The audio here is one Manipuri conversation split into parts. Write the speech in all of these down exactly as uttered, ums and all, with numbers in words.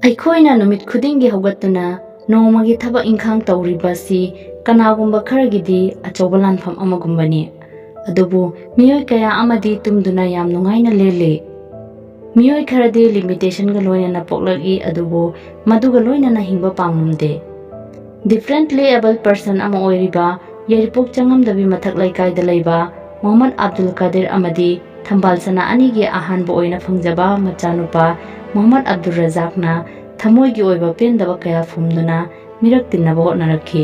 ꯑꯩꯈꯣꯏꯅ ꯅꯨꯃꯤꯠ ꯈꯨꯗꯤꯡꯒꯤ ꯍꯧꯒꯠꯇꯨꯅ ꯅꯣꯡꯃꯒꯤ ꯊꯕꯛ ꯏꯪꯈꯥꯡ ꯇꯧꯔꯤꯕꯁꯤ ꯀꯅꯥꯒꯨꯝꯕ ꯈꯔꯒꯤꯗꯤ ꯑꯆꯧꯕ ꯂꯥꯟꯐꯝ ꯑꯃꯒꯨꯝꯕꯅꯤ꯫ ꯑꯗꯨꯕꯨ ꯃꯤꯑꯣꯏ ꯀꯌꯥ ꯑꯃꯗꯤ ꯇꯨꯝꯗꯨꯅ ꯌꯥꯝ ꯅꯨꯡꯉꯥꯏꯅ ꯂꯦꯜꯂꯤ꯫ ꯃꯤꯑꯣꯏ ꯈꯔꯗꯤ ꯂꯤꯃꯤꯇꯦꯁꯟꯒ ꯂꯣꯏꯅꯅ ꯄꯣꯛꯂꯛꯏ, ꯑꯗꯨꯕꯨ ꯃꯗꯨꯒ ꯂꯣꯏꯅꯅ ꯍꯤꯡꯕ ꯄꯥꯝꯂꯝꯗꯦ꯫ Differently abled person ꯑꯃ ꯑꯣꯏꯔꯤꯕ ꯌꯥꯏꯔꯤꯄꯣꯛ ꯆꯪꯉꯝꯗꯕꯤ ꯃꯊꯛ ꯂꯩꯀꯥꯏꯗ ꯂꯩꯕ ꯃꯣꯍꯝꯃꯗ ꯑꯕꯗꯨꯜ ꯀꯥꯗꯤꯔ ꯑꯃꯗꯤ ꯊꯝꯕꯥꯜ ꯁꯅꯥ ꯑꯅꯤꯒꯤ ꯑꯍꯥꯟꯕ ꯑꯣꯏꯅ ꯐꯪꯖꯕ ꯃꯆꯥꯅꯨꯄꯥ ꯃꯣꯍꯝꯃꯗ ꯑꯕꯗꯨꯜ ꯔꯖꯥꯛꯅ ꯊꯃꯣꯏꯒꯤ ꯑꯣꯏꯕ ꯄꯦꯟꯗꯕ ꯀꯌꯥ ꯐꯨꯝꯗꯨꯅ ꯃꯤꯔꯛ ꯇꯤꯟꯅꯕ ꯍꯣꯠꯅꯔꯛꯈꯤ꯫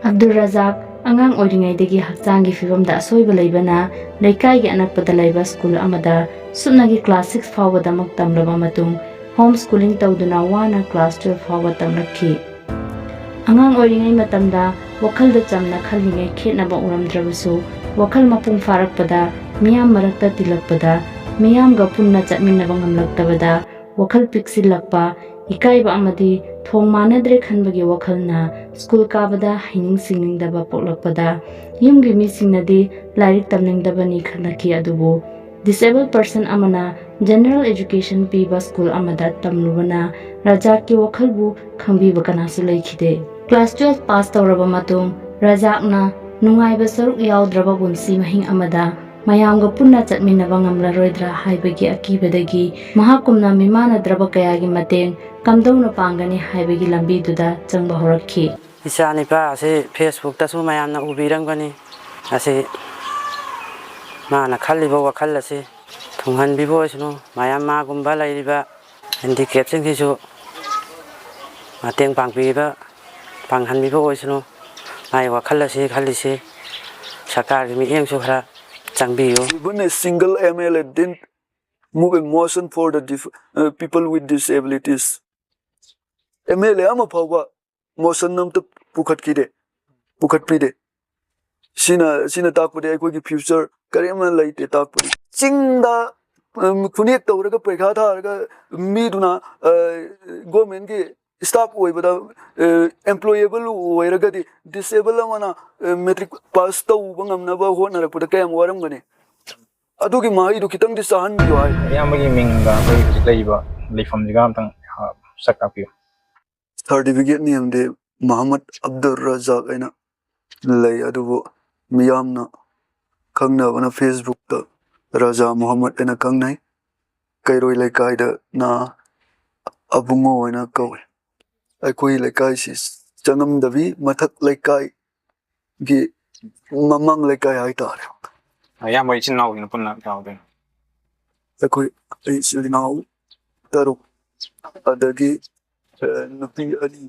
ꯑꯕꯗꯨꯜ ꯔꯖꯥꯛ ꯑꯉꯥꯡ ꯑꯣꯏꯔꯤꯉꯩꯗꯒꯤ ꯍꯛꯆꯥꯡꯒꯤ ꯐꯤꯕꯝꯗ ꯑꯁꯣꯏꯕ ꯂꯩꯕꯅ ꯂꯩꯀꯥꯏꯒꯤ ꯑꯅꯛꯄꯗ ꯂꯩꯕ ꯁ꯭ꯀꯨꯜ ꯑꯃꯗ ꯁꯨꯞꯅꯒꯤ class six ꯐꯥꯎꯕꯗꯃꯛ ꯇꯝꯂꯕ ꯃꯇꯨꯡ home schooling ꯇꯧꯗꯨꯅ ꯋꯥꯅ class twelve ꯐꯥꯎꯕ ꯇꯝꯂꯛꯈꯤ꯫ ꯑꯉꯥꯡ ꯑꯣꯏꯔꯤꯉꯩ ꯃꯇꯝꯗ ꯋꯥꯈꯜꯗ ꯆꯝꯅ ꯈꯜꯂꯤꯉꯩ ꯈꯦꯠꯅꯕ ꯎꯔꯝꯗ꯭ꯔꯕꯁꯨ, ꯋꯥꯈꯜ ꯃꯄꯨꯡ ꯐꯥꯔꯛꯄꯗ, ꯃꯤꯌꯥꯝ ꯃꯔꯛꯇ ꯇꯤꯜꯂꯛꯄꯗ, ꯃꯤꯌꯥꯝꯒ ꯄꯨꯟꯅ ꯆꯠꯃꯤꯟꯅꯕ ꯉꯝꯂꯛꯇꯕꯗ ꯋꯥꯈꯜ ꯄꯤꯛꯁꯤꯜꯂꯛꯄ, ꯏꯀꯥꯏꯕ ꯑꯃꯗꯤ ꯊꯣꯡ ꯃꯥꯟꯅꯗ꯭ꯔꯦ ꯈꯟꯕꯒꯤ ꯋꯥꯈꯜꯅ ꯁ꯭ꯀꯨꯜ ꯀꯥꯕꯗ ꯍꯩꯅꯤꯡ ꯁꯤꯡꯅꯤꯡꯗꯕ ꯄꯣꯛꯂꯛꯄꯗ ꯌꯨꯝꯒꯤ ꯃꯤꯁꯤꯡꯅꯗꯤ ꯂꯥꯏꯔꯤꯛ ꯇꯝꯅꯤꯡꯗꯕꯅꯤ ꯈꯜꯂꯛꯈꯤ꯫ ꯑꯗꯨꯕꯨ disabled person ꯑꯃꯅ general education ꯄꯤꯕ ꯁ꯭ꯀꯨꯜ ꯑꯃꯗ ꯇꯝꯂꯨꯕꯅ ꯔꯖꯥꯛꯀꯤ ꯋꯥꯈꯜꯕꯨ ꯈꯪꯕꯤꯕ ꯀꯅꯥꯁꯨ ꯂꯩꯈꯤꯗꯦ꯫ Class twelve pass ꯇꯧꯔꯕ ꯃꯇꯨꯡ ꯔꯖꯥꯛꯅ ꯅꯨꯡꯉꯥꯏꯕ ꯁꯔꯨꯛ ꯌꯥꯎꯗ꯭ꯔꯕ ꯄꯨꯟꯁꯤ ꯃꯍꯤꯡ ꯑꯃꯗ ꯃꯌꯥꯝꯒ ꯄꯨꯟꯅ ꯆꯠꯃꯤꯟꯅꯕ ꯉꯝꯂꯔꯣꯏꯗ꯭ꯔꯥ ꯍꯥꯏꯕꯒꯤ ꯑꯀꯤꯕꯗꯒꯤ ꯃꯍꯥꯛꯀꯨꯝꯅ ꯃꯤꯃꯥꯟꯅꯗ꯭ꯔꯕ ꯀꯌꯥꯒꯤ ꯃꯇꯦꯡ ꯀꯝꯗꯧꯅ ꯄꯥꯡꯒꯅꯤ ꯍꯥꯏꯕꯒꯤ ꯂꯝꯕꯤꯗꯨꯗ ꯆꯪꯕ ꯍꯧꯔꯛꯈꯤ꯫ ꯏꯆꯥ ꯅꯤꯄꯥ ꯑꯁꯤ Facebookꯇꯁꯨ ꯃꯌꯥꯝꯅ ꯎꯕꯤꯔꯝꯒꯅꯤ꯫ ꯑꯁꯤ ꯃꯥꯅ ꯈꯜꯂꯤꯕ ꯋꯥꯈꯜ ꯑꯁꯤ ꯊꯨꯡꯍꯟꯕꯤꯕ ꯑꯣꯏꯁꯅꯨ꯫ ꯃꯌꯥꯝ ꯃꯥꯒꯨꯝꯕ ꯂꯩꯔꯤꯕ handicapꯁꯤꯡꯁꯤꯁꯨ ꯃꯇꯦꯡ ꯄꯥꯡꯕꯤꯕ, ꯄꯥꯡꯍꯟꯕꯤꯕ ꯑꯣꯏꯁꯅꯨ꯫ ꯃꯥꯒꯤ ꯋꯥꯈꯜ ꯑꯁꯤ ꯈꯜꯂꯤꯁꯤ ꯁꯔꯀꯥꯔꯒꯤ ꯃꯤꯠꯌꯦꯡꯁꯨ ꯈꯔ ꯆꯪꯕꯤꯌꯨ꯫ Even a single M L A didn't move a motion for the dif- uh, people with disabilities. M L A ꯑꯃ ꯐꯥꯎꯕ motion ꯑꯝꯇ ꯄꯨꯈꯠꯈꯤꯗꯦ, ꯄꯨꯈꯠꯄꯤꯗꯦ꯫ ꯁꯤꯅ ꯁꯤꯅ ꯇꯥꯛꯄꯗꯤ ꯑꯩꯈꯣꯏꯒꯤ future ꯀꯔꯤꯝ ꯂꯩꯇꯦ ꯇꯥꯛꯄꯗꯤ꯫ ꯆꯤꯡꯗ ꯎꯝ, ꯈꯨꯅꯦꯛ ꯇꯧꯔꯒ ꯄꯩꯈꯥ ꯊꯥꯔꯒ ꯃꯤꯗꯨꯅ ꯑ, governmentꯀꯤ staff ꯑꯣꯏꯕꯗ ꯑ, employable ꯑꯣꯏꯔꯒꯗꯤ disable ꯑꯃꯅ ꯑ, matric pass ꯇꯧꯕ ꯉꯝꯅꯕ ꯍꯣꯠꯅꯔꯛꯄꯗ ꯀꯌꯥꯝ ꯋꯥꯔꯝꯒꯅꯤ? ꯑꯗꯨꯒꯤ ꯃꯍꯩꯗꯨ ꯈꯤꯇꯪꯗꯤ ꯆꯥꯍꯟꯕꯤꯌꯨ ꯍꯥꯏ꯫ ꯑꯌꯥꯝꯕꯒꯤ ꯃꯤꯡꯒ ꯑꯩꯈꯣꯏ ꯍꯧꯖꯤꯛ ꯂꯩꯔꯤꯕ ꯂꯩꯐꯝꯁꯤꯒ ꯑꯝꯇꯪ ꯁꯛ ꯇꯥꯛꯄꯤꯌꯨ꯫ ꯁꯥꯔꯇꯤꯐꯤꯀꯦꯠꯅꯤ ꯑꯃꯗꯤ ꯃꯨꯍꯝꯃꯗ ꯑꯕꯗꯨꯜ ꯔꯖꯥꯛ ꯍꯥꯏꯅ ꯂꯩ, ꯑꯗꯨꯕꯨ ꯃꯤꯌꯥꯝꯅ ꯈꯪꯅꯕꯅ ꯐꯦꯁꯕꯨꯛꯇ ꯔꯖꯥ ꯃꯨꯍꯝꯃꯗ ꯍꯥꯏꯅ ꯈꯪꯅꯩ꯫ ꯀꯩꯔꯣꯏ ꯂꯩꯀꯥꯏꯗꯅ ꯑꯕꯨꯡꯉꯣ ꯍꯥꯏꯅ ꯀꯧꯏ꯫ ꯑꯩꯈꯣꯏ ꯂꯩꯀꯥꯏꯁꯤ ꯆꯪꯉꯝꯗꯕꯤ ꯃꯊꯛ ꯂꯩꯀꯥꯏꯒꯤ ꯃꯃꯥꯡ ꯂꯩꯀꯥꯏ ꯍꯥꯏꯇꯥꯔꯦ꯫ ꯑꯌꯥꯝꯕ ꯏꯆꯤꯟ ꯏꯅꯥꯎꯁꯤꯡꯅ ꯄꯨꯟꯅ ꯀꯌꯥ ꯑꯣꯏꯗꯣꯏꯅꯣ? ꯑꯩꯈꯣꯏ ꯏꯆꯤꯜ ꯏꯅꯥꯎ ꯇꯔꯨꯛ, ꯑꯗꯒꯤ ꯑ, ꯅꯨꯄꯤ ꯑꯅꯤ,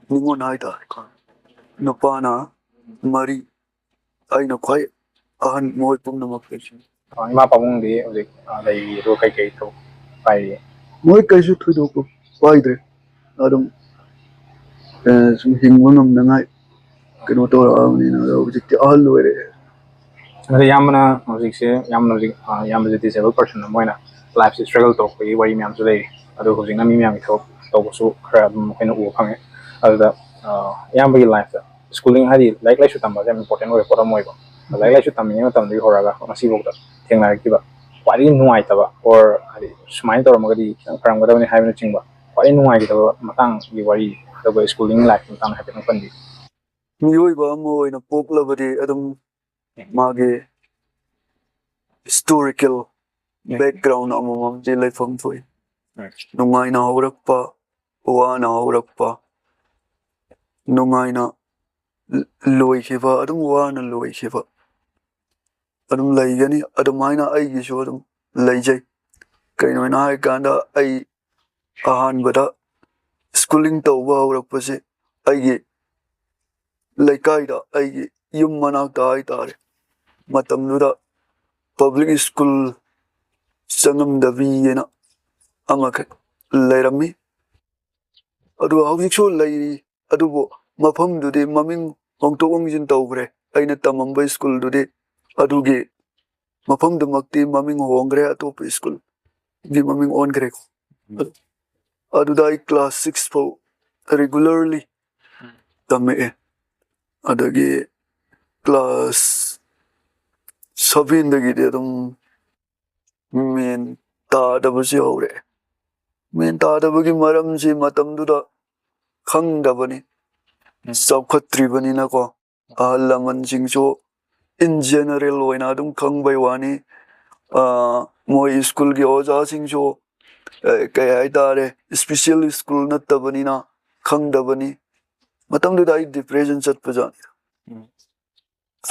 ꯅꯤꯉꯣꯜ ꯍꯥꯏꯇꯥꯔꯦ꯫ ꯅꯨꯄꯥꯅ ꯃꯔꯤ, ꯑꯩꯅ ꯈ꯭ꯋꯥꯏ ꯑꯍꯟ ꯃꯣꯏ ꯄꯨꯝꯅꯃꯛꯇꯒꯤ꯫ ꯑ, ꯏꯃꯥ ꯄꯥꯕꯨꯡꯗꯤ ꯍꯧꯖꯤꯛ, ꯑ, ꯂꯩꯔꯤꯕ꯭ꯔꯣ? ꯀꯩꯀꯩ ꯊꯕꯛ ꯄꯥꯏꯔꯤ? ꯃꯣꯏ ꯀꯩꯁꯨ ꯊꯣꯏꯗꯣꯛꯄ ꯄꯥꯏꯗ꯭ꯔꯦ, ꯑꯗꯨꯝ ꯑ, ꯁꯨꯝ ꯍꯤꯡꯕ ꯉꯝꯅꯉꯥꯏ ꯀꯩꯅꯣ ꯇꯧꯔꯛꯑꯕꯅꯤꯅ, ꯑꯗꯣ ꯍꯧꯖꯤꯛꯇꯤ ꯑꯍꯜ ꯑꯣꯏꯔꯛꯑꯦ꯫ ꯑꯗꯣ ꯏꯌꯥꯝꯕꯅ ꯍꯧꯖꯤꯛꯁꯦ, ꯌꯥꯝꯅ ꯍꯧꯖꯤꯛ, ꯑ, ꯏꯌꯥꯝꯕꯁꯦ ꯗꯤꯁꯦꯕꯜ ꯄꯔꯁꯟ ꯑꯃ ꯑꯣꯏꯅ ꯂꯥꯏꯐꯁꯦ ꯁ꯭ꯇ꯭ꯔꯒꯜ ꯇꯧꯔꯛꯄꯒꯤ ꯋꯥꯔꯤ ꯃꯌꯥꯝꯁꯨ ꯂꯩꯔꯤ꯫ ꯑꯗꯣ ꯍꯧꯖꯤꯛꯅ ꯃꯤ ꯃꯌꯥꯝꯒꯤ ꯊꯕꯛ ꯇꯧꯕꯁꯨ ꯈꯔ ꯑꯗꯨꯝ ꯑꯩꯈꯣꯏꯅ ꯎꯕ ꯐꯪꯉꯦ꯫ ꯑꯗꯨꯗ, ꯑ, ꯏꯌꯥꯝꯕꯒꯤ ꯂꯥꯏꯐꯇ ꯁ꯭ꯀꯨꯂꯤꯡ ꯍꯥꯏꯗꯤ ꯂꯥꯏꯔꯤꯛ ꯂꯥꯏꯁꯨ ꯇꯝꯕꯁꯦ ꯌꯥꯝ ꯏꯝꯄꯣꯔꯇꯦꯟ ꯑꯣꯏꯕ ꯄꯣꯠ ꯑꯃ ꯑꯣꯏꯕ꯫ ꯂꯥꯏꯔꯤꯛ ꯂꯥꯏꯁꯨ ꯇꯝꯃꯤꯉꯩ ꯃꯇꯝꯗꯒꯤ ꯍꯧꯔꯒ ꯉꯁꯤꯐꯥꯎꯗ ꯊꯦꯡꯅꯔꯛꯈꯤꯕ ꯈ꯭ꯋꯥꯏꯗꯒꯤ ꯅꯨꯡꯉꯥꯏꯇꯕ, ꯑꯣꯔ ꯍꯥꯏꯗꯤ ꯁꯨꯃꯥꯏꯅ ꯇꯧꯔꯝꯃꯒꯗꯤ ꯈꯤꯇꯪ ꯐꯔꯝꯒꯗꯕꯅꯤ ꯍꯥꯏꯕꯅꯆꯤꯡꯕ ꯈ꯭ꯋꯥꯏꯗꯒꯤ ꯅꯨꯡꯉꯥꯏꯈꯤꯗꯕ ꯃꯇꯥꯡꯒꯤ ꯋꯥꯔꯤ, ꯑꯗꯨꯒ ꯁ꯭ꯀꯨꯂꯤꯡ ꯂꯥꯏꯐꯀꯤ ꯃꯇꯥꯡꯗ ꯍꯥꯏꯐꯦꯠꯇꯪ ꯄꯟꯕꯤꯌꯨ꯫ ꯃꯤꯑꯣꯏꯕ ꯑꯃ ꯑꯣꯏꯅ ꯄꯣꯛꯂꯕꯗꯤ ꯑꯗꯨꯝ ꯃꯥꯒꯤ ꯍꯤꯁꯇꯣꯔꯤꯀꯦꯜ ꯕꯦꯛꯒ꯭ꯔꯥꯎꯟ ꯑꯃꯃꯝꯗꯤ ꯂꯩꯐꯝ ꯊꯣꯛꯏ꯫ ꯅꯨꯡꯉꯥꯏꯅ ꯍꯧꯔꯛꯄ, ꯋꯥꯅ ꯍꯧꯔꯛꯄ, ꯅꯨꯡꯉꯥꯏꯅ ꯂꯣꯏꯈꯤꯕ, ꯑꯗꯨꯝ ꯋꯥꯅ ꯂꯣꯏꯈꯤꯕ ꯑꯗꯨꯝ ꯂꯩꯒꯅꯤ꯫ ꯑꯗꯨꯃꯥꯏꯅ ꯑꯩꯒꯤꯁꯨ ꯑꯗꯨꯝ ꯂꯩꯖꯩ꯫ ꯀꯩꯅꯣꯅ ꯍꯥꯏꯀꯥꯟꯗ, ꯑꯩ ꯑꯍꯥꯟꯕꯗ ꯁ꯭ꯀꯨꯂꯤꯡ ꯇꯧꯕ ꯍꯧꯔꯛꯄꯁꯦ ꯑꯩꯒꯤ ꯂꯩꯀꯥꯏꯗ, ꯑꯩꯒꯤ ꯌꯨꯝ ꯃꯅꯥꯛꯇ ꯍꯥꯏꯇꯥꯔꯦ, ꯃꯇꯝꯗꯨꯗ ꯄꯕ꯭ꯂꯤꯛ ꯁ꯭ꯀꯨꯜ ꯆꯪꯉꯝꯗꯕꯤ ꯍꯥꯏꯅ ꯑꯃꯈꯛ ꯂꯩꯔꯝꯃꯤ꯫ ꯑꯗꯨ ꯍꯧꯖꯤꯛꯁꯨ ꯂꯩꯔꯤ, ꯑꯗꯨꯕꯨ ꯃꯐꯝꯗꯨꯗꯤ ꯃꯃꯤꯡ ꯍꯣꯡꯗꯣꯛ ꯍꯣꯡꯖꯤꯟ ꯇꯧꯈ꯭ꯔꯦ꯫ ꯑꯩꯅ ꯇꯝꯃꯝꯕ ꯁ꯭ꯀꯨꯜꯗꯨꯗꯤ ꯑꯗꯨꯒꯤ ꯃꯐꯝꯗꯨꯃꯛꯇꯤ ꯃꯃꯤꯡ ꯍꯣꯡꯈ꯭ꯔꯦ, ꯑꯇꯣꯞꯄ ꯁ꯭ꯀꯨꯜꯒꯤ ꯃꯃꯤꯡ ꯑꯣꯟꯈ꯭ꯔꯦꯀꯣ꯫ ꯑꯗꯨꯗ ꯑꯩ ꯀ꯭ꯂꯥꯁ ꯁꯤꯛꯁ ꯐꯥꯎ ꯔꯤꯒꯨꯂꯔꯂꯤ ꯇꯝꯃꯛꯑꯦ꯫ ꯑꯗꯒꯤ ꯀ꯭ꯂꯥꯁ ꯁꯚꯦꯟꯗꯒꯤꯗꯤ ꯑꯗꯨꯝ ꯃꯦꯟ ꯇꯥꯗꯕꯁꯨ ꯍꯧꯔꯛꯑꯦ꯫ ꯃꯦꯟ ꯇꯥꯗꯕꯒꯤ ꯃꯔꯝꯁꯤ ꯃꯇꯝꯗꯨꯗ ꯈꯪꯗꯕꯅꯤ꯫ ꯎꯝ꯫ ꯆꯥꯎꯈꯠꯇ꯭ꯔꯤꯕꯅꯤꯅꯀꯣ, ꯑꯍꯜ ꯂꯃꯟꯁꯤꯡꯁꯨ in general ꯑꯣꯏꯅ ꯑꯗꯨꯝ ꯈꯪꯕꯩ ꯋꯥꯅꯤ꯫ ꯑ, ꯃꯣꯏ ꯁ꯭ꯀꯨꯜꯒꯤ ꯑꯣꯖꯥꯁꯤꯡꯁꯨ, ꯑ, ꯀꯩ ꯍꯥꯏꯇꯥꯔꯦ, special school ꯅꯠꯇꯕꯅꯤꯅ ꯈꯪꯗꯕꯅꯤ꯫ ꯃꯇꯝꯗꯨꯗ ꯑꯩ depression ꯆꯠꯄꯖꯥꯠꯅꯤ꯫ ꯎꯝ꯫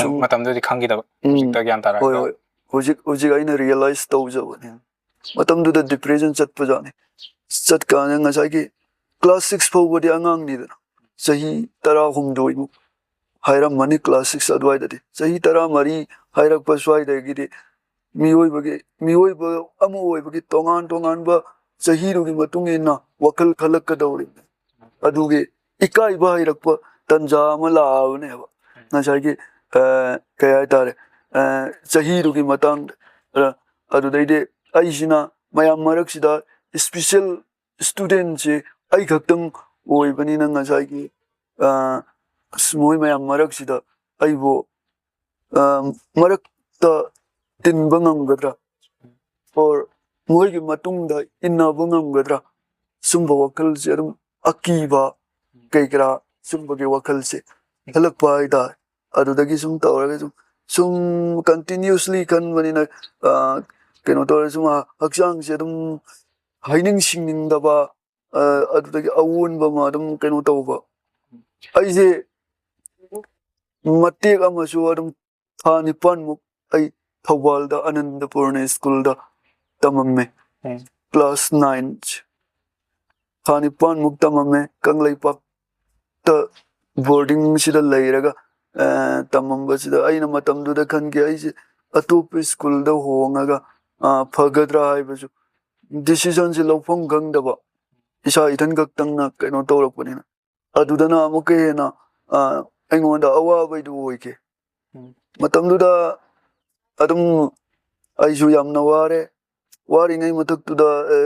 ꯁꯨꯝ ꯃꯇꯝꯗꯨꯗꯤ ꯈꯪꯈꯤꯗꯕ, ꯎꯝ꯫ ꯍꯧꯖꯤꯛꯇ ꯒ꯭ꯌꯥꯟ ꯍꯣꯏ, ꯇꯥꯔꯛꯑꯒ꯫ ꯍꯣꯏ꯫ ꯍꯧꯖꯤꯛ, ꯍꯧꯖꯤꯛ ꯑꯩꯅ realize ꯇꯧꯖꯕꯅꯦ꯫ ꯃꯇꯝꯗꯨꯗ depression ꯆꯠꯄꯖꯥꯠꯅꯤ꯫ ꯆꯠꯀꯥꯟꯗ ꯉꯁꯥꯏꯒꯤ class six ꯐꯥꯎꯕꯗꯤ ꯑꯉꯥꯡꯅꯤꯗꯅ, ꯆꯍꯤ ꯇꯔꯥꯍꯨꯝꯗꯣꯏꯃꯨꯛ ꯍꯥꯏꯔꯝꯃꯅꯤ, class six ꯑꯗꯨꯋꯥꯏꯗꯗꯤ꯫ ꯆꯍꯤ ꯇꯔꯥꯃꯔꯤ ꯍꯥꯏꯔꯛꯄ ꯁ꯭ꯋꯥꯏꯗꯒꯤꯗꯤ ꯃꯤꯑꯣꯏꯕꯒꯤ, ꯃꯤꯑꯣꯏꯕ ꯑꯃ ꯑꯣꯏꯕꯒꯤ ꯇꯣꯉꯥꯟ ꯇꯣꯉꯥꯟꯕ ꯆꯍꯤꯗꯨꯒꯤ ꯃꯇꯨꯡ ꯏꯟꯅ ꯋꯥꯈꯜ ꯈꯜꯂꯛꯀꯗꯧꯔꯤꯕꯅꯤ꯫ ꯑꯗꯨꯒꯤ ꯏꯀꯥꯏꯕ ꯍꯩꯔꯛꯄ ꯇꯟꯖꯥ ꯑꯃ ꯂꯥꯛꯑꯕꯅꯦꯕ꯫ ꯉꯁꯥꯏꯒꯤ, ꯑ, ꯀꯩ ꯍꯥꯏꯇꯥꯔꯦ, ꯑ, ꯆꯍꯤꯗꯨꯒꯤ ꯃꯇꯥꯡꯗ꯫ ꯑ, ꯑꯗꯨꯗꯩꯗꯤ ꯑꯩꯁꯤꯅ ꯃꯌꯥꯝ ꯃꯔꯛꯁꯤꯗ special studentꯁꯦ ꯑꯩ ꯈꯛꯇꯪ ꯑꯣꯏꯕꯅꯤꯅ ꯉꯁꯥꯏꯒꯤ, ꯑ, ꯑꯁ, ꯃꯣꯏ ꯃꯌꯥꯝ ꯃꯔꯛꯁꯤꯗ ꯑꯩꯕꯨ, ꯑ, ꯃꯔꯛꯇ ꯇꯤꯟꯕ ꯉꯝꯒꯗ꯭ꯔꯥ? Or ꯃꯣꯏꯒꯤ ꯃꯇꯨꯡꯗ ꯏꯟꯅꯕ ꯉꯝꯒꯗ꯭ꯔꯥ? ꯁꯨꯝꯕ ꯋꯥꯈꯜꯁꯦ ꯑꯗꯨꯝ, ꯑꯀꯤꯕ ꯀꯩ ꯀꯔꯥ ꯁꯨꯝꯕꯒꯤ ꯋꯥꯈꯜꯁꯦ ꯈꯜꯂꯛꯄ ꯍꯥꯏꯇꯥꯔꯦ꯫ ꯑꯗꯨꯗꯒꯤ ꯁꯨꯝ ꯇꯧꯔꯒ ꯁꯨꯝ, ꯁꯨꯝ continuously ꯈꯟꯕꯅꯤꯅ, ꯑ, ꯀꯩꯅꯣ ꯇꯧꯔꯦ, ꯁꯨꯝ ꯍꯛꯆꯥꯡꯁꯦ ꯑꯗꯨꯝ ꯍꯥꯏꯅꯤꯡ ꯁꯤꯡꯅꯤꯡꯗꯕ, ꯑ, ꯑꯗꯨꯗꯒꯤ ꯑꯑꯣꯟꯕ ꯑꯃ ꯑꯗꯨꯝ ꯀꯩꯅꯣ ꯇꯧꯕ꯫ ꯑꯩꯁꯦ ꯃꯇꯦꯛ ꯑꯃꯁꯨ ꯑꯗꯨꯝ ꯊꯥ ꯅꯤꯄꯥꯟꯃꯨꯛ ꯑꯩ ꯊꯧꯕꯥꯜꯗ ꯑꯅꯟꯗꯄꯨꯔꯅ ꯁ꯭ꯀꯨꯜꯗ ꯇꯝꯃꯝꯃꯦ꯫ ꯎꯝ꯫ Class nine꯫ ꯊꯥ ꯅꯤꯄꯥꯟꯃꯨꯛ ꯇꯝꯃꯝꯃꯦ꯫ ꯀꯪꯂꯩꯄꯥꯛꯇ boardingꯁꯤꯗ ꯂꯩꯔꯒ, ꯑ, ꯇꯝꯃꯝꯕꯁꯤꯗ ꯑꯩꯅ ꯃꯇꯝꯗꯨꯗ ꯈꯟꯈꯤ, ꯑꯩꯁꯦ ꯑꯇꯣꯞꯄ ꯁ꯭ꯀꯨꯜꯗ ꯍꯣꯡꯉꯒ, ꯑ, ꯐꯒꯗ꯭ꯔꯥ ꯍꯥꯏꯕꯁꯨ decisionꯁꯦ ꯂꯧꯐꯝ ꯈꯪꯗꯕ, ꯏꯁꯥ ꯏꯊꯟ ꯈꯛꯇꯪꯅ ꯀꯩꯅꯣ ꯇꯧꯔꯛꯄꯅꯤꯅ꯫ ꯑꯗꯨꯗꯅ ꯑꯃꯨꯛꯀ ꯍꯦꯟꯅ, ꯑ, ꯑꯩꯉꯣꯟꯗ ꯑꯋꯥꯕꯩꯗꯨ ꯑꯣꯏꯈꯤ꯫ ꯎꯝ꯫ ꯃꯇꯝꯗꯨꯗ ꯑꯗꯨꯝ ꯑꯩꯁꯨ ꯌꯥꯝꯅ ꯋꯥꯔꯦ꯫ ꯋꯥꯔꯤꯉꯩ ꯃꯊꯛꯇꯨꯗ, ꯑ,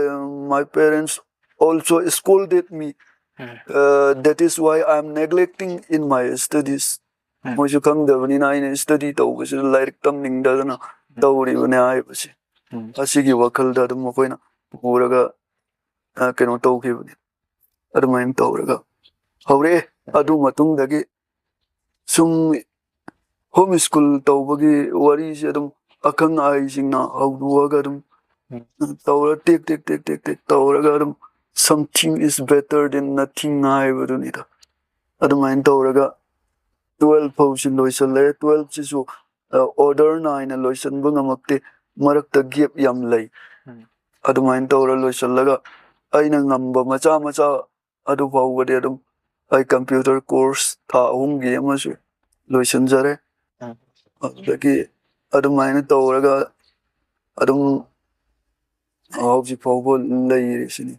my parents also scolded me꯫ Um. Uh, that is why I am neglecting in my studies꯫ ꯎꯝ꯫ ꯃꯣꯏꯁꯨ ꯈꯪꯗꯕꯅꯤꯅ ꯑꯩꯅ study ꯇꯧꯕꯁꯤꯗ ꯂꯥꯏꯔꯤꯛ ꯇꯝꯅꯤꯡꯗꯗꯅ ꯎꯝ꯫ ꯇꯧꯔꯤꯕꯅꯦ ꯍꯥꯏꯕꯁꯦ꯫ ꯎꯝ꯫ ꯑꯁꯤꯒꯤ ꯋꯥꯈꯜꯗ ꯑꯗꯨꯝ ꯃꯈꯣꯏꯅ ꯄꯨꯔꯒ ꯑ, ꯀꯩꯅꯣ ꯇꯧꯈꯤꯕꯅꯤ꯫ ꯑꯗꯨꯃꯥꯏꯅ ꯇꯧꯔꯒ ꯍꯧꯔꯛꯑꯦ꯫ ꯑꯗꯨ ꯃꯇꯨꯡꯗꯒꯤ ꯁꯨꯝ ꯍꯣꯝ ꯁ꯭ꯀꯨꯜ ꯇꯧꯕꯒꯤ ꯋꯥꯔꯤꯁꯦ ꯑꯗꯨꯝ ꯑꯈꯪ ꯑꯍꯩꯁꯤꯡꯅ ꯍꯧꯗꯣꯛꯑꯒ ꯑꯗꯨꯝ ꯇꯧꯔ ꯇꯦꯛ ꯇꯦꯛ ꯇꯦꯛ ꯇꯦꯛ ꯇꯦꯛ ꯇꯧꯔꯒ ꯑꯗꯨꯝ "Something is better than nothing" ꯍꯥꯏꯕꯗꯨꯅꯤꯗ꯫ ꯑꯗꯨꯃꯥꯏꯅ ꯇꯧꯔꯒ ꯇꯨꯋꯦꯜꯐ ꯐꯥꯎꯁꯤ ꯂꯣꯏꯁꯤꯜꯂꯦ꯫ ꯇꯨꯋꯦꯜꯐꯁꯤꯁꯨ ꯑꯣꯔꯗꯔ ꯅꯥꯏꯅ ꯂꯣꯏꯁꯤꯟꯕ ꯉꯝꯃꯛꯇꯦ, ꯃꯔꯛꯇ ꯒꯦꯞ ꯌꯥꯝ ꯂꯩ꯫ ꯎꯝ꯫ ꯑꯗꯨꯃꯥꯏꯅ ꯇꯧꯔ ꯂꯣꯏꯁꯤꯜꯂꯒ ꯑꯩꯅ ꯉꯝꯕ ꯃꯆꯥ ꯃꯆꯥ ꯑꯗꯨ ꯐꯥꯎꯕꯗꯤ ꯑꯗꯨꯝ ꯑꯩ ꯀꯝꯄ꯭ꯌꯨꯇꯔ ꯀꯣꯔꯁ ꯊꯥ ꯑꯍꯨꯝꯒꯤ ꯑꯃꯁꯨ ꯂꯣꯏꯁꯤꯟꯖꯔꯦ꯫ ꯎꯝ꯫ ꯑꯗꯨꯗꯒꯤ ꯑꯗꯨꯃꯥꯏꯅ ꯇꯧꯔꯒ ꯑꯗꯨꯝ ꯍꯧꯖꯤꯛ ꯐꯥꯎꯕ ꯂꯩꯔꯤꯁꯤꯅꯤ꯫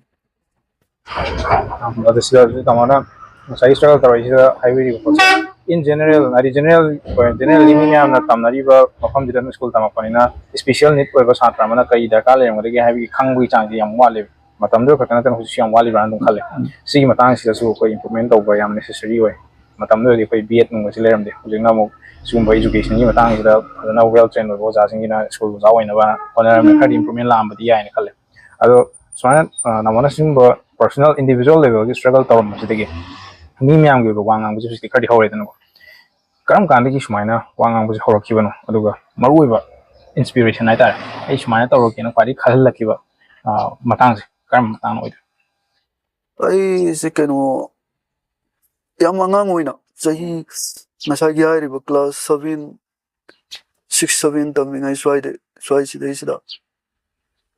ꯑꯗꯨ ꯁꯤꯗ ꯍꯧꯖꯤꯛ ꯇꯥꯃꯣꯅ ꯉꯁꯥꯏꯒꯤ ꯁ꯭ꯇ꯭ꯔꯒꯜ ꯇꯧꯔꯛꯏꯁꯤꯗ ꯍꯥꯏꯕꯤꯔꯤꯕ ꯄꯣꯠꯁꯦ, ꯏꯟ ꯖꯦꯅꯔꯦꯜ, ꯍꯥꯏꯗꯤ ꯖꯦꯅꯔꯦꯜ ꯑꯣꯏꯅ ꯖꯦꯅꯔꯦꯜꯂꯤ ꯃꯤ ꯃꯌꯥꯝꯅ ꯇꯝꯅꯔꯤꯕ ꯃꯐꯝꯁꯤꯗ ꯑꯗꯨꯝ ꯁ꯭ꯀꯨꯜ ꯇꯝꯃꯛꯄꯅꯤꯅ ꯏꯁꯄꯤꯁꯦꯜ ꯅꯤꯗ ꯑꯣꯏꯕ ꯁꯥꯇ꯭ꯔ ꯑꯃꯅ ꯀꯔꯤ ꯗꯔꯀꯥꯔ ꯂꯩꯔꯝꯒꯗꯒꯦ ꯍꯥꯏꯕꯒꯤ ꯈꯪꯕꯒꯤ ꯆꯥꯡꯁꯦ ꯌꯥꯝ ꯋꯥꯠꯂꯦꯕ꯫ ꯃꯇꯝꯗꯨꯗ ꯈꯛꯇ ꯅꯠꯇꯅ ꯍꯧꯖꯤꯛꯁꯨ ꯌꯥꯝ ꯋꯥꯠꯂꯤꯕ꯭ꯔꯥꯅ ꯑꯗꯨꯝ ꯈꯜꯂꯦ꯫ ꯁꯤꯒꯤ ꯃꯇꯥꯡꯁꯤꯗꯁꯨ ꯑꯩꯈꯣꯏ ꯏꯝꯄ꯭ꯔꯨꯚꯃꯦꯟ ꯇꯧꯕ ꯌꯥꯝ ꯅꯦꯁꯦꯁꯔꯤ ꯑꯣꯏ꯫ ꯃꯇꯝꯗꯨꯗꯗꯤ ꯑꯩꯈꯣꯏ ꯕꯤ ꯑꯦꯗ ꯅꯨꯡꯒꯁꯤ ꯂꯩꯔꯝꯗꯦ꯫ ꯍꯧꯖꯤꯛꯅ ꯑꯃꯨꯛ ꯁꯤꯒꯨꯝꯕ ꯏꯖꯨꯀꯦꯁꯟꯒꯤ ꯃꯇꯥꯡꯁꯤꯗ ꯐꯖꯅ ꯋꯦꯜ ꯇ꯭ꯔꯦꯟ ꯑꯣꯏꯕ ꯑꯣꯖꯥꯁꯤꯡꯁꯤꯅ ꯁ꯭ꯀꯨꯜ ꯑꯣꯖꯥ ꯑꯣꯏꯅꯕ ꯍꯣꯠꯅꯔꯝꯃꯦ꯫ ꯈꯔꯗꯤ ꯏꯝꯄ꯭ꯔꯨꯚꯃꯦꯟ ꯂꯥꯛꯑꯝꯕꯗꯤ ꯌꯥꯏꯅ ꯈꯜꯂꯦ꯫ ꯑꯗꯣ ꯁꯨꯃꯥꯏꯅ, ꯑ, ꯅꯃꯣꯅ ꯁꯤꯒꯨꯝꯕ ꯄꯔꯁꯣꯅꯦꯜ ꯏꯟꯗꯤꯕꯤꯖꯨꯋꯦꯜ ꯂꯦꯚꯦꯜꯒꯤ ꯁ꯭ꯇ꯭ꯔꯒꯜ ꯇꯧꯔꯝꯕꯁꯤꯗꯒꯤ ꯃꯤ ꯃꯌꯥꯝꯒꯤ ꯑꯣꯏꯕ ꯋꯥ ꯉꯥꯡꯕꯁꯦ ꯍꯧꯖꯤꯛꯇꯤ ꯈꯔꯗꯤ ꯍꯧꯔꯦꯗꯅꯀꯣ꯫ ꯀꯔꯝ ꯀꯥꯟꯗꯒꯤ ꯁꯨꯃꯥꯏꯅ ꯋꯥ ꯉꯥꯡꯕꯁꯦ ꯍꯧꯔꯛꯈꯤꯕꯅꯣ? ꯑꯗꯨꯒ ꯃꯔꯨꯑꯣꯏꯕ ꯏꯟꯁꯄꯤꯔꯦꯁꯟ ꯍꯥꯏꯇꯥꯔꯦ, ꯑꯩ ꯁꯨꯃꯥꯏꯅ ꯇꯧꯔꯛꯀꯦꯅ ꯈ꯭ꯋꯥꯏꯗꯒꯤ ꯈꯜꯍꯜꯂꯛꯈꯤꯕ, ꯑ, ꯃꯇꯥꯡꯁꯦ ꯀꯔꯝꯕ ꯃꯇꯥꯡꯅ ꯑꯣꯏꯗꯣꯏꯅꯣ? ꯑꯩꯁꯦ ꯀꯩꯅꯣ, ꯌꯥꯝ ꯑꯉꯥꯡ ꯑꯣꯏꯅ, ꯆꯍꯤ ꯉꯁꯥꯏꯒꯤ ꯍꯥꯏꯔꯤꯕ ꯀ꯭ꯂꯥꯁ ꯁꯚꯦꯟ, ꯁꯤꯛꯁ, ꯁꯚꯦꯟ ꯇꯝꯃꯤꯉꯩ ꯁ꯭ꯋꯥꯏꯗ, ꯁ꯭ꯋꯥꯏꯁꯤꯗꯩꯁꯤꯗ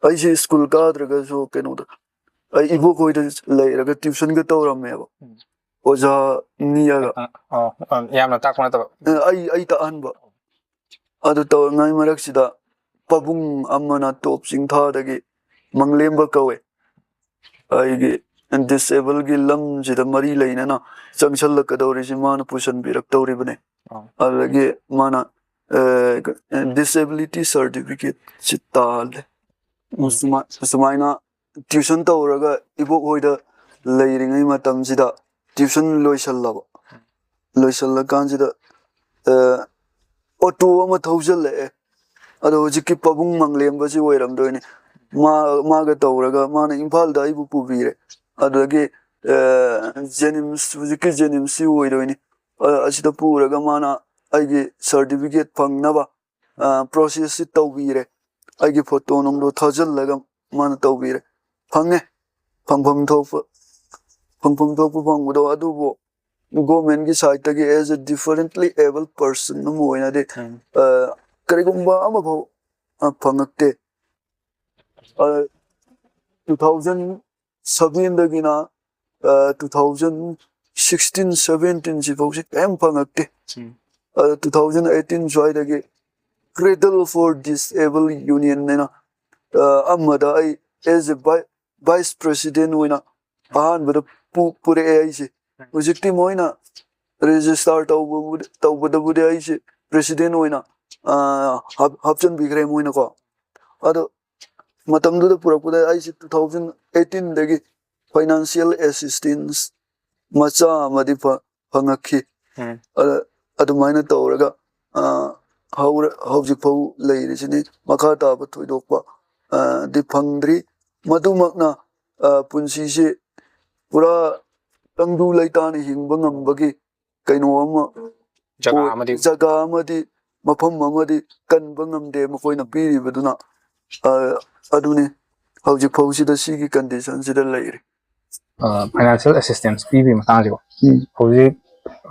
ꯑꯩꯁꯦ ꯁ꯭ꯀꯨꯜ ꯀꯥꯗ꯭ꯔꯒꯁꯨ ꯀꯩꯅꯣꯗ, ꯑꯩ ꯏꯕꯣꯛ ꯍꯣꯏꯗ ꯂꯩꯔꯒ ꯇ꯭ꯌꯨꯁꯟꯒ ꯇꯧꯔꯝꯃꯦꯕ꯫ ꯎꯝ꯫ ꯑꯣꯖꯥ ꯅꯤꯌꯥꯒ꯫ ꯑ, ꯑ, ꯑ, ꯌꯥꯝꯅ ꯇꯥꯛꯄ ꯅꯠꯇꯕ꯫ ꯑ, ꯑꯩ, ꯑꯩ ꯇꯥꯛꯍꯟꯕ꯫ ꯑꯗꯨ ꯇꯧꯔꯤꯉꯩ ꯃꯔꯛꯁꯤꯗ ꯄꯥꯕꯨꯡ ꯑꯃꯅ ꯇꯣꯞ ꯆꯤꯡꯊꯥꯗꯒꯤ ꯃꯪꯂꯦꯝꯕ ꯀꯧꯋꯦ꯫ ꯑꯩꯒꯤ ꯗꯤꯁꯑꯦꯕꯜꯒꯤ ꯂꯝꯁꯤꯗ ꯃꯔꯤ ꯂꯩꯅꯅ ꯆꯪꯁꯜꯂꯛꯀꯗꯧꯔꯤꯁꯤ ꯃꯥꯅ ꯄꯨꯁꯟꯕꯤꯔꯛꯇꯧꯔꯤꯕꯅꯦ꯫ ꯑꯥ꯫ ꯑꯗꯨꯗꯒꯤ ꯃꯥꯅ, ꯑ, ꯗꯤꯁꯑꯦꯕꯤꯂꯤꯇꯤ ꯁꯥꯔꯇꯤꯐꯤꯀꯦꯠꯁꯤ ꯇꯥꯍꯜꯂꯦ꯫ ꯎꯝ꯫ ꯁꯨꯃꯥꯏ-, ꯁꯨꯃꯥꯏꯅ ꯇ꯭ꯌꯨꯁꯟ ꯇꯧꯔꯒ ꯏꯕꯣꯛ ꯍꯣꯏꯗ ꯂꯩꯔꯤꯉꯩ ꯃꯇꯝꯁꯤꯗ ꯇ꯭ꯌꯨꯁꯟ ꯂꯣꯏꯁꯜꯂꯕ꯫ ꯂꯣꯏꯁꯜꯂꯀꯥꯟꯁꯤꯗ, ꯑ, ꯑꯣꯇꯣ ꯑꯃ ꯊꯧꯖꯜꯂꯛꯑꯦ꯫ ꯑꯗꯣ ꯍꯧꯖꯤꯛꯀꯤ ꯄꯥꯕꯨꯡ ꯃꯪꯂꯦꯝꯕꯁꯤ ꯑꯣꯏꯔꯝꯗꯣꯏꯅꯤ꯫ ꯃꯥ ꯃꯥꯒ ꯇꯧꯔꯒ ꯃꯥꯅ ꯏꯝꯐꯥꯜꯗ ꯑꯩꯕꯨ ꯄꯨꯕꯤꯔꯦ꯫ ꯑꯗꯨꯗꯒꯤ ꯖꯦꯅꯤꯝꯁ, ꯍꯧꯖꯤꯛꯀꯤ ꯖꯦꯅꯤꯝꯁꯁꯤ ꯑꯣꯏꯗꯣꯏꯅꯤ꯫ ꯑ, ꯑꯁꯤꯗ ꯄꯨꯔꯒ ꯃꯥꯅ ꯑꯩꯒꯤ ꯁꯥꯔꯇꯤꯐꯤꯀꯦꯠ ꯐꯪꯅꯕ ꯄ꯭ꯔꯣꯁꯦꯁꯁꯤ ꯇꯧꯕꯤꯔꯦ꯫ ꯑꯩꯒꯤ ꯐꯣꯇꯣ ꯅꯨꯡꯗꯣ ꯊꯥꯖꯤꯜꯂꯒ ꯃꯥꯅ ꯇꯧꯕꯤꯔꯦ꯫ ꯐꯪꯉꯦ꯫ ꯐꯪꯐꯝ ꯊꯣꯛꯄ ꯐꯪꯐꯝ ꯊꯣꯛꯄ ꯐꯪꯕꯗꯣ, ꯑꯗꯨꯕꯨ ꯒꯣꯔꯃꯦꯟꯒꯤ ꯁꯥꯏꯠꯇꯒꯤ as a differently abled person ꯑꯃ ꯑꯣꯏꯅꯗꯤ, ꯎꯝ꯫ ꯑ, ꯀꯔꯤꯒꯨꯝꯕ ꯑꯃꯐꯥꯎ, ꯑ, ꯐꯪꯉꯛꯇꯦ꯫ ꯑ, two thousand sevenꯗꯒꯤꯅ, ꯑ, two thousand sixteen seventeen ꯁꯤꯐꯥꯎꯁꯤ ꯀꯔꯤꯝ ꯐꯪꯉꯛꯇꯦ꯫ ꯎꯝ꯫ ꯑꯗ two thousand eighteen ꯁ꯭ꯋꯥꯏꯗꯒꯤ Cradle for Disable Union ꯍꯥꯏꯅ, ꯑ, ꯑꯃꯗ ꯑꯩ as a vi-, vice president ꯑꯣꯏꯅ ꯑꯍꯥꯟꯕꯗ ꯄꯨ-, ꯄꯨꯔꯛꯑꯦ ꯑꯩꯁꯦ꯫ ꯍꯧꯖꯤꯛꯇꯤ ꯃꯣꯏꯅ ꯔꯦꯖꯤꯁꯇꯥꯔ ꯇꯧꯕꯕꯨꯗꯤ, ꯇꯧꯕꯗꯕꯨꯗꯤ ꯑꯩꯁꯦ ꯄ꯭ꯔꯦꯁꯤꯗꯦꯟ ꯑꯣꯏꯅ, ꯑ, ꯍꯥꯞ-, ꯍꯥꯞꯆꯤꯟꯕꯤꯈ꯭ꯔꯦ ꯃꯣꯏꯅꯀꯣ꯫ ꯑꯗꯣ ꯃꯇꯝꯗꯨꯗ ꯄꯨꯔꯛꯄꯗ ꯑꯩꯁꯦ two thousand eighteenꯗꯒꯤ financial assistance ꯃꯆꯥ ꯑꯃꯗꯤ ꯐ-, ꯐꯪꯉꯛꯈꯤ꯫ ꯎꯝ꯫ ꯑꯗ ꯑꯗꯨꯃꯥꯏꯅ ꯇꯧꯔꯒ, ꯑ, ꯍꯧꯔ-, ꯍꯧꯖꯤꯛ ꯐꯥꯎ ꯂꯩꯔꯤꯁꯤꯅꯤ꯫ ꯃꯈꯥ ꯇꯥꯕ ꯊꯣꯏꯗꯣꯛꯄ, ꯑ, ꯗꯤ ꯐꯪꯗ꯭ꯔꯤ꯫ ꯃꯗꯨꯃꯛꯅ, ꯑ, ꯄꯨꯟꯁꯤꯁꯦ ꯄꯨꯔꯥ ꯇꯪꯗꯨ ꯂꯩꯇꯥꯅ ꯍꯤꯡꯕ ꯉꯝꯕꯒꯤ ꯀꯩꯅꯣ ꯑꯃ ꯖꯒꯥ ꯑꯣꯏ-, ꯑꯃꯗꯤ ꯖꯒꯥ ꯑꯃꯗꯤ ꯃꯐꯝ ꯑꯃꯗꯤ ꯀꯟꯕ ꯉꯝꯗꯦ ꯃꯈꯣꯏꯅ ꯄꯤꯔꯤꯕꯗꯨꯅ꯫ ꯑ, ꯑꯗꯨꯅꯤ ꯍꯧꯖꯤꯛ ꯐꯥꯎꯁꯤꯗ ꯁꯤꯒꯤ ꯀꯟꯗꯤꯁꯟꯁꯤꯗ ꯂꯩꯔꯤ꯫ ꯑ, financial assistance ꯄꯤꯕꯒꯤ ꯃꯇꯥꯡꯁꯤꯀꯣ꯫ ꯎꯝ꯫ ꯍꯧꯖꯤꯛ,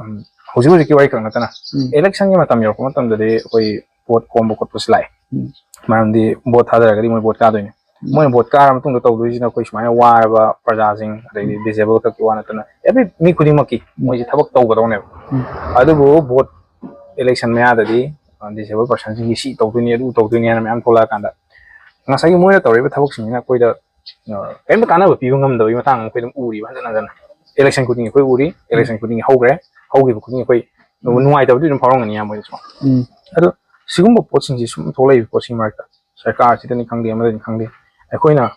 ꯎꯝ, ꯍꯧꯖꯤꯛ ꯍꯧꯖꯤꯛꯀꯤ ꯋꯥꯔꯤ ꯈꯛ ꯅꯠꯇꯅ, ꯎꯝ꯫ Electionꯒꯤ ꯃꯇꯝ ꯌꯧꯔꯛꯄ ꯃꯇꯝꯗꯗꯤ ꯑꯩꯈꯣꯏ ꯚꯣꯠ ꯈꯣꯝꯕ ꯈꯣꯠꯄꯁꯨ ꯂꯥꯛꯑꯦ꯫ ꯎꯝ꯫ ꯃꯔꯝꯗꯤ ꯚꯣꯠ ꯊꯥꯗꯔꯒꯗꯤ ꯃꯣꯏ ꯚꯣꯠ ꯀꯥꯗꯣꯏꯅꯤ꯫ ꯎꯝ꯫ ꯃꯣꯏꯅ ꯚꯣꯠ ꯀꯥꯔ ꯃꯇꯨꯡꯗ ꯇꯧꯗꯣꯏꯁꯤꯅ ꯑꯩꯈꯣꯏ ꯁꯨꯃꯥꯏꯅ ꯋꯥꯔꯕ ꯄ꯭ꯔꯖꯥꯁꯤꯡ, ꯑꯗꯩꯗꯤ ꯗꯤꯁꯦꯕꯜ ꯈꯛꯀꯤ ꯋꯥ ꯅꯠꯇꯅ every ꯃꯤ ꯈꯨꯗꯤꯡꯃꯛꯀꯤ ꯃꯣꯏꯁꯦ ꯊꯕꯛ ꯇꯧꯒꯗꯧꯅꯦꯕ꯫ ꯎꯝ꯫ ꯑꯗꯨꯕꯨ ꯚꯣꯠ election ꯃꯌꯥꯗꯗꯤ, ꯑ, ꯗꯤꯁꯦꯕꯜ ꯄꯔꯁꯟꯁꯤꯡꯒꯤ ꯁꯤ ꯇꯧꯗꯣꯏꯅꯤ, ꯑꯗꯨ ꯇꯧꯗꯣꯏꯅꯤ ꯍꯥꯏꯅ ꯃꯌꯥꯝ ꯊꯣꯛꯂꯛꯑꯀꯥꯟꯗ ꯉꯁꯥꯏꯒꯤ ꯃꯣꯏꯅ ꯇꯧꯔꯤꯕ ꯊꯕꯛꯁꯤꯡꯁꯤꯅ ꯑꯩꯈꯣꯏꯗ, ꯑ, ꯀꯔꯤꯝꯇ ꯀꯥꯟꯅꯕ ꯄꯤꯕ ꯉꯝꯗꯕꯒꯤ ꯃꯇꯥꯡ ꯑꯃ ꯑꯩꯈꯣꯏ ꯑꯗꯨꯝ ꯎꯔꯤꯕ ꯍꯟꯖꯤꯟ ꯍꯟꯖꯤꯟ꯫ Election ꯈꯨꯗꯤꯡꯒꯤ ꯑꯩꯈꯣꯏ ꯎꯔꯤ, election ꯈꯨꯗꯤꯡꯒꯤ ꯍꯧꯈ꯭ꯔꯦ, ꯍꯧꯈꯤꯕ ꯈꯨꯗꯤꯡꯒꯤ ꯑꯩꯈꯣꯏ ꯎꯝ꯫ ꯅꯨꯡꯉꯥꯏꯇꯕꯗꯤ ꯑꯗꯨꯝ ꯐꯥꯎꯔꯝꯒꯅꯤ ꯃꯣꯏꯗꯁꯨ꯫ ꯎꯝ꯫ ꯑꯗꯣ ꯁꯤꯒꯨꯝꯕ ꯄꯣꯠꯁꯤꯡꯁꯤ ꯁꯨꯝ ꯊꯣꯛꯂꯛꯏꯕ ꯄꯣꯠꯁꯤꯒꯤ ꯃꯔꯛꯇ ꯁꯔꯀꯥꯔꯁꯤꯗꯅꯤ ꯈꯪꯗꯦ, ꯑꯃꯗꯅꯤ ꯈꯪꯗꯦ, ꯑꯩꯈꯣꯏꯅ,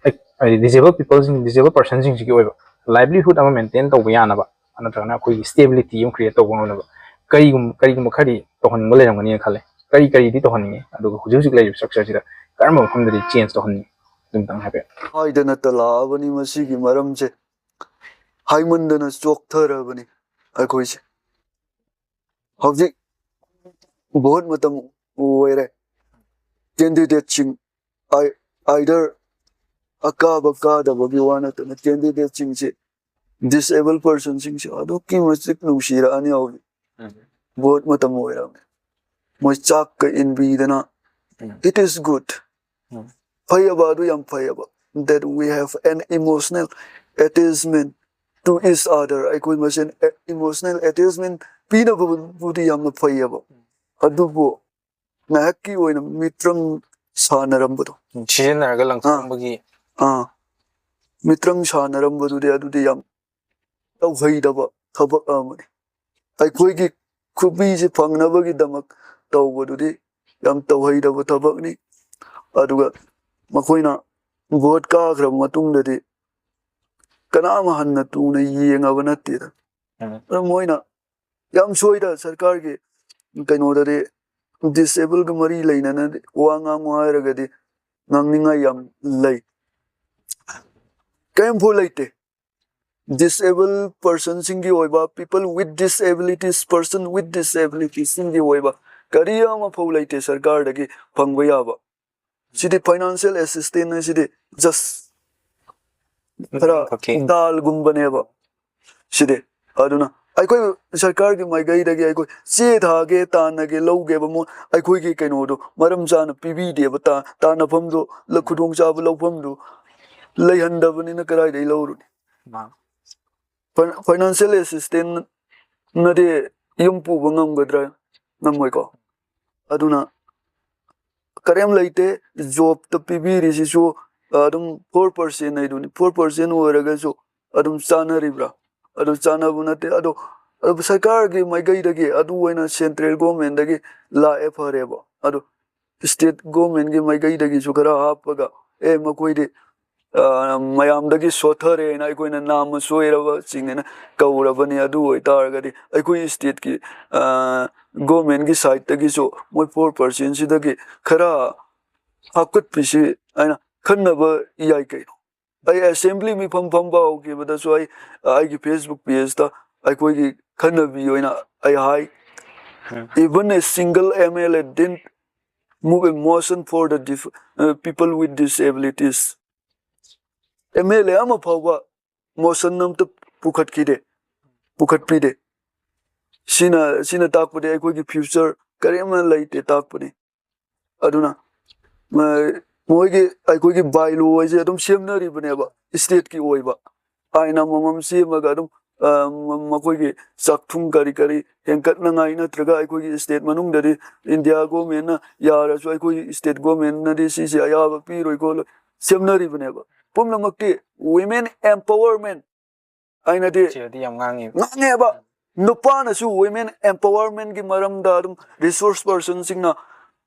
ꯑꯩ-, ꯍꯥꯏꯗꯤ ꯗꯤꯁꯦꯕꯜ ꯄꯤꯄꯜꯁꯤꯡ, ꯗꯤꯁꯦꯕꯜ ꯄꯔꯁꯟꯁꯤꯡꯁꯤꯒꯤ ꯑꯣꯏꯕ livelihood ꯑꯃ ꯃꯦꯟꯇꯦꯟ ꯇꯧꯕ ꯌꯥꯅꯕ, ꯅꯠꯇ꯭ꯔꯒꯅ ꯑꯩꯈꯣꯏꯒꯤ stability ꯑꯃ create ꯇꯧꯕ ꯉꯝꯅꯕ ꯀꯔꯤꯒꯨꯝ-, ꯀꯔꯤꯒꯨꯝꯕ ꯈꯔꯗꯤ ꯇꯧꯍꯟꯅꯤꯡꯕ ꯂꯩꯔꯝꯒꯅꯤꯅ ꯈꯜꯂꯦ꯫ ꯀꯔꯤ ꯀꯔꯤꯗꯤ ꯇꯧꯍꯟꯅꯤꯡꯉꯤ, ꯑꯗꯨꯒ ꯍꯧꯖꯤꯛ ꯍꯧꯖꯤꯛ ꯂꯩꯔꯤꯕ structureꯁꯤꯗ ꯀꯔꯝꯕ ꯃꯐꯝꯗꯗꯤ change ꯇꯧꯍꯟꯅꯤꯡꯉꯤ? ꯑꯗꯨꯝꯇꯪ ꯍꯥꯏꯐꯦꯠ꯫ ꯍꯥꯏꯗꯅꯇ ꯂꯥꯛꯑꯕꯅꯤ ꯃꯁꯤꯒꯤ ꯃꯔꯝꯁꯦ꯫ ꯍꯥꯏꯃꯟꯗꯅ ꯆꯣꯛꯊꯔꯕꯅꯤ ꯑꯩꯈꯣꯏꯁꯦ꯫ ꯍꯧꯖꯤꯛ ꯚꯣꯠ ꯃꯇꯝ ꯑꯣꯏꯔꯦ꯫ ꯀꯦꯟꯗꯤꯗꯦꯠꯁꯤꯡ ꯑꯥꯏꯗꯔ ꯑꯀꯥꯕ ꯀꯥꯗꯕꯒꯤ ꯋꯥ ꯅꯠꯇꯅ ꯀꯦꯟꯗꯤꯗꯦꯠꯁꯤꯡꯁꯤ ꯗꯤꯁꯑꯦꯕꯜ ꯄꯔꯁꯟꯁꯤꯡꯁꯦ ꯑꯗꯨꯛꯀꯤ ꯃꯇꯤꯛ ꯅꯨꯡꯁꯤꯔꯛꯑꯅꯤ ꯍꯧꯖꯤꯛ꯫ ꯎꯝ꯫ ꯚꯣꯠ ꯃꯇꯝ ꯑꯣꯏꯔꯕꯅꯤ꯫ ꯃꯣꯏ ꯆꯥꯛꯀ ꯏꯟꯕꯤꯗꯅ, ꯎꯝ꯫ It is good. ꯎꯝ꯫ ꯐꯩꯌꯦꯕ, ꯑꯗꯨ ꯌꯥꯝ ꯐꯩꯌꯦꯕ, that we have an emotional attachment to each other. ꯑꯩꯈꯣꯏ ꯃꯁꯦꯟ ꯏꯃꯣꯁꯅꯦꯜ ꯑꯦꯇꯦꯆꯃꯦꯟ ꯄꯤꯅꯕꯕꯨꯗꯤ ꯌꯥꯝꯅ ꯐꯩꯌꯦꯕ, ꯑꯗꯨꯕꯨ ꯉꯥꯏꯍꯥꯛꯀꯤ ꯑꯣꯏꯅ ꯃꯤꯇ꯭ꯔꯪ ꯁꯥꯟꯅꯔꯝꯕꯗꯣ, ꯁꯤꯖꯤꯟꯅꯔꯒ ꯂꯪꯊꯣꯛꯂꯝꯕꯒꯤ꯫ ꯑꯥ, ꯃꯤꯇ꯭ꯔꯪ ꯁꯥꯟꯅꯔꯝꯕꯗꯨꯗꯤ ꯑꯗꯨꯗꯤ ꯌꯥꯝ ꯇꯧꯍꯩꯗꯕ ꯊꯕꯛ ꯑꯃꯅꯤ꯫ ꯑꯩꯈꯣꯏꯒꯤ ꯈꯨꯕꯤꯁꯤ ꯐꯪꯅꯕꯒꯤꯗꯃꯛ ꯇꯧꯕꯗꯨꯗꯤ ꯌꯥꯝ ꯇꯧꯍꯩꯗꯕ ꯊꯕꯛꯅꯤ꯫ ꯑꯗꯨꯒ ꯃꯈꯣꯏꯅ ꯚꯣꯠ ꯀꯥꯈ꯭ꯔꯕ ꯃꯇꯨꯡꯗꯗꯤ ꯀꯅꯥꯝ ꯍꯟꯅ ꯇꯨꯅ ꯌꯦꯡꯉꯕ ꯅꯠꯇꯦꯗ꯫ ꯎꯝ꯫ ꯑꯗꯨ ꯃꯣꯏꯅ ꯌꯥꯝ ꯁꯣꯏꯗ ꯁꯔꯀꯥꯔꯒꯤ ꯀꯩꯅꯣꯗꯗꯤ ꯗꯤꯁꯑꯦꯕꯜꯒ ꯃꯔꯤ ꯂꯩꯅꯅ ꯋꯥ ꯉꯥꯡꯉꯨ ꯍꯥꯏꯔꯒꯗꯤ ꯉꯥꯡꯅꯤꯡꯉꯥꯏ ꯌꯥꯝ ꯂꯩ꯫ ꯀꯔꯤꯝꯐꯥꯎ ꯂꯩꯇꯦ꯫ ꯗꯤꯁꯑꯦꯕꯜ ꯄꯔꯁꯟꯁꯤꯡꯒꯤ ꯑꯣꯏꯕ, people with disabilities, person with disabilitiesꯁꯤꯡꯒꯤ ꯑꯣꯏꯕ ꯀꯔꯤ ꯑꯃꯐꯥꯎ ꯂꯩꯇꯦ ꯁꯔꯀꯥꯔꯗꯒꯤ ꯐꯪꯕ ꯌꯥꯕ꯫ ꯁꯤꯗꯤ ꯐꯥꯏꯅꯥꯟꯁꯤꯌꯦꯜ ꯑꯦꯁꯤꯁꯇꯦꯟꯁ ꯍꯥꯏꯁꯤꯗꯤ ꯖꯁ ꯈꯔ ꯃꯇꯦꯡ ꯈꯛꯀꯤ꯫ ꯗꯥꯜꯒꯨꯝꯕꯅꯦꯕ ꯁꯤꯗꯤ꯫ ꯑꯗꯨꯅ ꯑꯩꯈꯣꯏ ꯁꯔꯀꯥꯔꯒꯤ ꯃꯥꯏꯀꯩꯗꯒꯤ ꯑꯩꯈꯣꯏ ꯆꯦ ꯊꯥꯒꯦ, ꯇꯥꯟꯅꯒꯦ, ꯂꯧꯒꯦꯕ, ꯃꯣꯏ ꯑꯩꯈꯣꯏꯒꯤ ꯀꯩꯅꯣꯗꯣ ꯃꯔꯝ ꯆꯥꯅ ꯄꯤꯕꯤꯗꯦꯕ, ꯇꯥ-, ꯇꯥꯟꯅꯐꯝꯗꯣ, ꯂ-, ꯈꯨꯗꯣꯡꯆꯥꯕ ꯂꯧꯐꯝꯗꯣ ꯂꯩꯍꯟꯗꯕꯅꯤꯅ ꯀꯗꯥꯏꯗꯒꯤ ꯂꯧꯔꯨꯅꯤ? ꯃꯥ-, ꯐꯥꯏ-, ꯐꯥꯏꯅꯥꯟꯁꯤꯌꯦꯜ ꯑꯦꯁꯤꯁꯇꯦꯟꯅꯗꯤ ꯌꯨꯝ ꯄꯨꯕ ꯉꯝꯒꯗ꯭ꯔꯥ? ꯉꯝꯃꯣꯏꯀꯣ꯫ ꯑꯗꯨꯅ ꯀꯔꯤꯝ ꯂꯩꯇꯦ꯫ ꯖꯣꯕꯇ ꯄꯤꯕꯤꯔꯤꯁꯤꯁꯨ ꯑꯗꯨꯝ ꯐꯣꯔ ꯄꯥꯔꯁꯦꯟ ꯍꯥꯏꯗꯨꯅꯤ꯫ ꯐꯣꯔ ꯄꯥꯔꯁꯦꯟ ꯑꯣꯏꯔꯒꯁꯨ ꯑꯗꯨꯝ ꯆꯥꯅꯔꯤꯕ꯭ꯔꯥ? ꯑꯗꯨ ꯆꯥꯅꯕ ꯅꯠꯇꯦ꯫ ꯑꯗꯣ, ꯑꯗꯨ ꯁꯔꯀꯥꯔꯒꯤ ꯃꯥꯏꯀꯩꯗꯒꯤ, ꯑꯗꯨ ꯑꯣꯏꯅ ꯁꯦꯟꯇ꯭ꯔꯦꯜ ꯒꯣꯔꯃꯦꯟꯗꯒꯤ ꯂꯥꯛꯑꯦ, ꯐꯔꯦꯕ꯫ ꯑꯗꯣ ꯁ꯭ꯇꯦꯠ ꯒꯣꯔꯃꯦꯟꯒꯤ ꯃꯥꯏꯀꯩꯗꯒꯤꯁꯨ ꯈꯔ ꯍꯥꯞꯄꯒ, ꯑꯦ, ꯃꯈꯣꯏꯗꯤ, ꯑ, ꯃꯌꯥꯝꯗꯒꯤ ꯁꯣꯠꯊꯔꯦꯅ ꯑꯩꯈꯣꯏꯅ ꯅꯥꯝꯃ ꯁꯣꯏꯔꯕꯁꯤꯡꯅꯦꯅ ꯀꯧꯔꯕꯅꯤ꯫ ꯑꯗꯨ ꯑꯣꯏꯇꯥꯔꯒꯗꯤ ꯑꯩꯈꯣꯏ ꯁ꯭ꯇꯦꯠꯀꯤ, ꯑ, ꯒꯣꯔꯃꯦꯟꯒꯤ ꯁꯥꯏꯠꯇꯒꯤꯁꯨ ꯃꯣꯏ ꯐꯣꯔ ꯄꯥꯔꯁꯦꯟꯁꯤꯗꯒꯤ ꯈꯔ ꯍꯥꯞꯀꯠꯄꯤꯁꯤ ꯍꯥꯏꯅ ꯈꯟꯅꯕ ꯌꯥꯏ ꯀꯩꯅꯣ꯫ ꯑꯩ ꯑꯦꯁꯦꯝꯕ꯭ꯂꯤ ꯃꯤꯐꯝ ꯐꯝꯕ ꯍꯧꯈꯤꯕꯗꯁꯨ ꯑꯩ ꯑꯩꯒꯤ ꯐꯦꯁꯕꯨꯛ ꯄꯦꯖꯇ ꯑꯩꯈꯣꯏꯒꯤ ꯈꯟꯅꯕꯤ ꯑꯣꯏꯅ ꯑꯩ ꯍꯥꯏ, ꯎꯝ. Even a single M L A didn't move a motion for the dif- uh, people with disabilities. M L A ꯑꯃ ꯐꯥꯎꯕ ꯃꯣꯁꯟ ꯑꯝꯇ ꯄꯨꯈꯠꯈꯤꯗꯦ, ꯄꯨꯈꯠꯄꯤꯗꯦ꯫ ꯁꯤꯅ ꯁꯤꯅ ꯇꯥꯛꯄꯗꯤ ꯑꯩꯈꯣꯏꯒꯤ ꯐ꯭ꯌꯨꯆꯔ ꯀꯔꯤꯝ ꯂꯩꯇꯦ ꯇꯥꯛꯄꯅꯤ꯫ ꯑꯗꯨꯅ ꯃ- ꯃꯣꯏꯒꯤ ꯑꯩꯈꯣꯏꯒꯤ ꯕꯥꯏꯂꯣ ꯍꯥꯏꯁꯦ ꯑꯗꯨꯝ ꯁꯦꯝꯅꯔꯤꯕꯅꯦꯕ, ꯏꯁꯇꯦꯠꯀꯤ ꯑꯣꯏꯕ ꯑꯥꯏꯟ ꯑꯃꯃꯝ ꯁꯦꯝꯃꯒ ꯑꯗꯨꯝ ꯑ, ꯃ- ꯃꯈꯣꯏꯒꯤ ꯆꯥꯛꯊꯨꯡ ꯀꯔꯤ ꯀꯔꯤ ꯍꯦꯟꯀꯠꯅꯉꯥꯏ ꯅꯠꯇ꯭ꯔꯒ ꯑꯩꯈꯣꯏꯒꯤ ꯏꯁꯇꯦꯠ ꯃꯅꯨꯡꯗꯗꯤ ꯏꯟꯗꯤꯌꯥ ꯒꯣꯔꯃꯦꯟꯅ ꯌꯥꯔꯁꯨ ꯑꯩꯈꯣꯏꯒꯤ ꯏꯁꯇꯦꯠ ꯒꯣꯔꯃꯦꯟꯅꯗꯤ ꯁꯤꯁꯦ ꯑꯌꯥꯕ ꯄꯤꯔꯣꯏ ꯈꯣꯠꯂꯣꯏ ꯁꯦꯝꯅꯔꯤꯕꯅꯦꯕ꯫ ꯄꯨꯝꯅꯃꯛꯇꯤ ꯋꯤꯃꯦꯟ ꯑꯦꯝꯄꯥꯋꯔꯃꯦꯟ ꯍꯥꯏꯅꯗꯤ ꯁꯤꯗꯗꯤ ꯌꯥꯝ ꯉꯥꯡꯉꯦꯕ. ꯉꯥꯡꯉꯦꯕ꯫ ꯅꯨꯄꯥꯅꯁꯨ ꯋꯤꯃꯦꯟ ꯑꯦꯝꯄꯥꯋꯔꯃꯦꯟꯒꯤ ꯃꯔꯝꯗ ꯑꯗꯨꯝ ꯔꯤꯁꯣꯔꯁ ꯄꯔꯁꯟꯁꯤꯡꯅ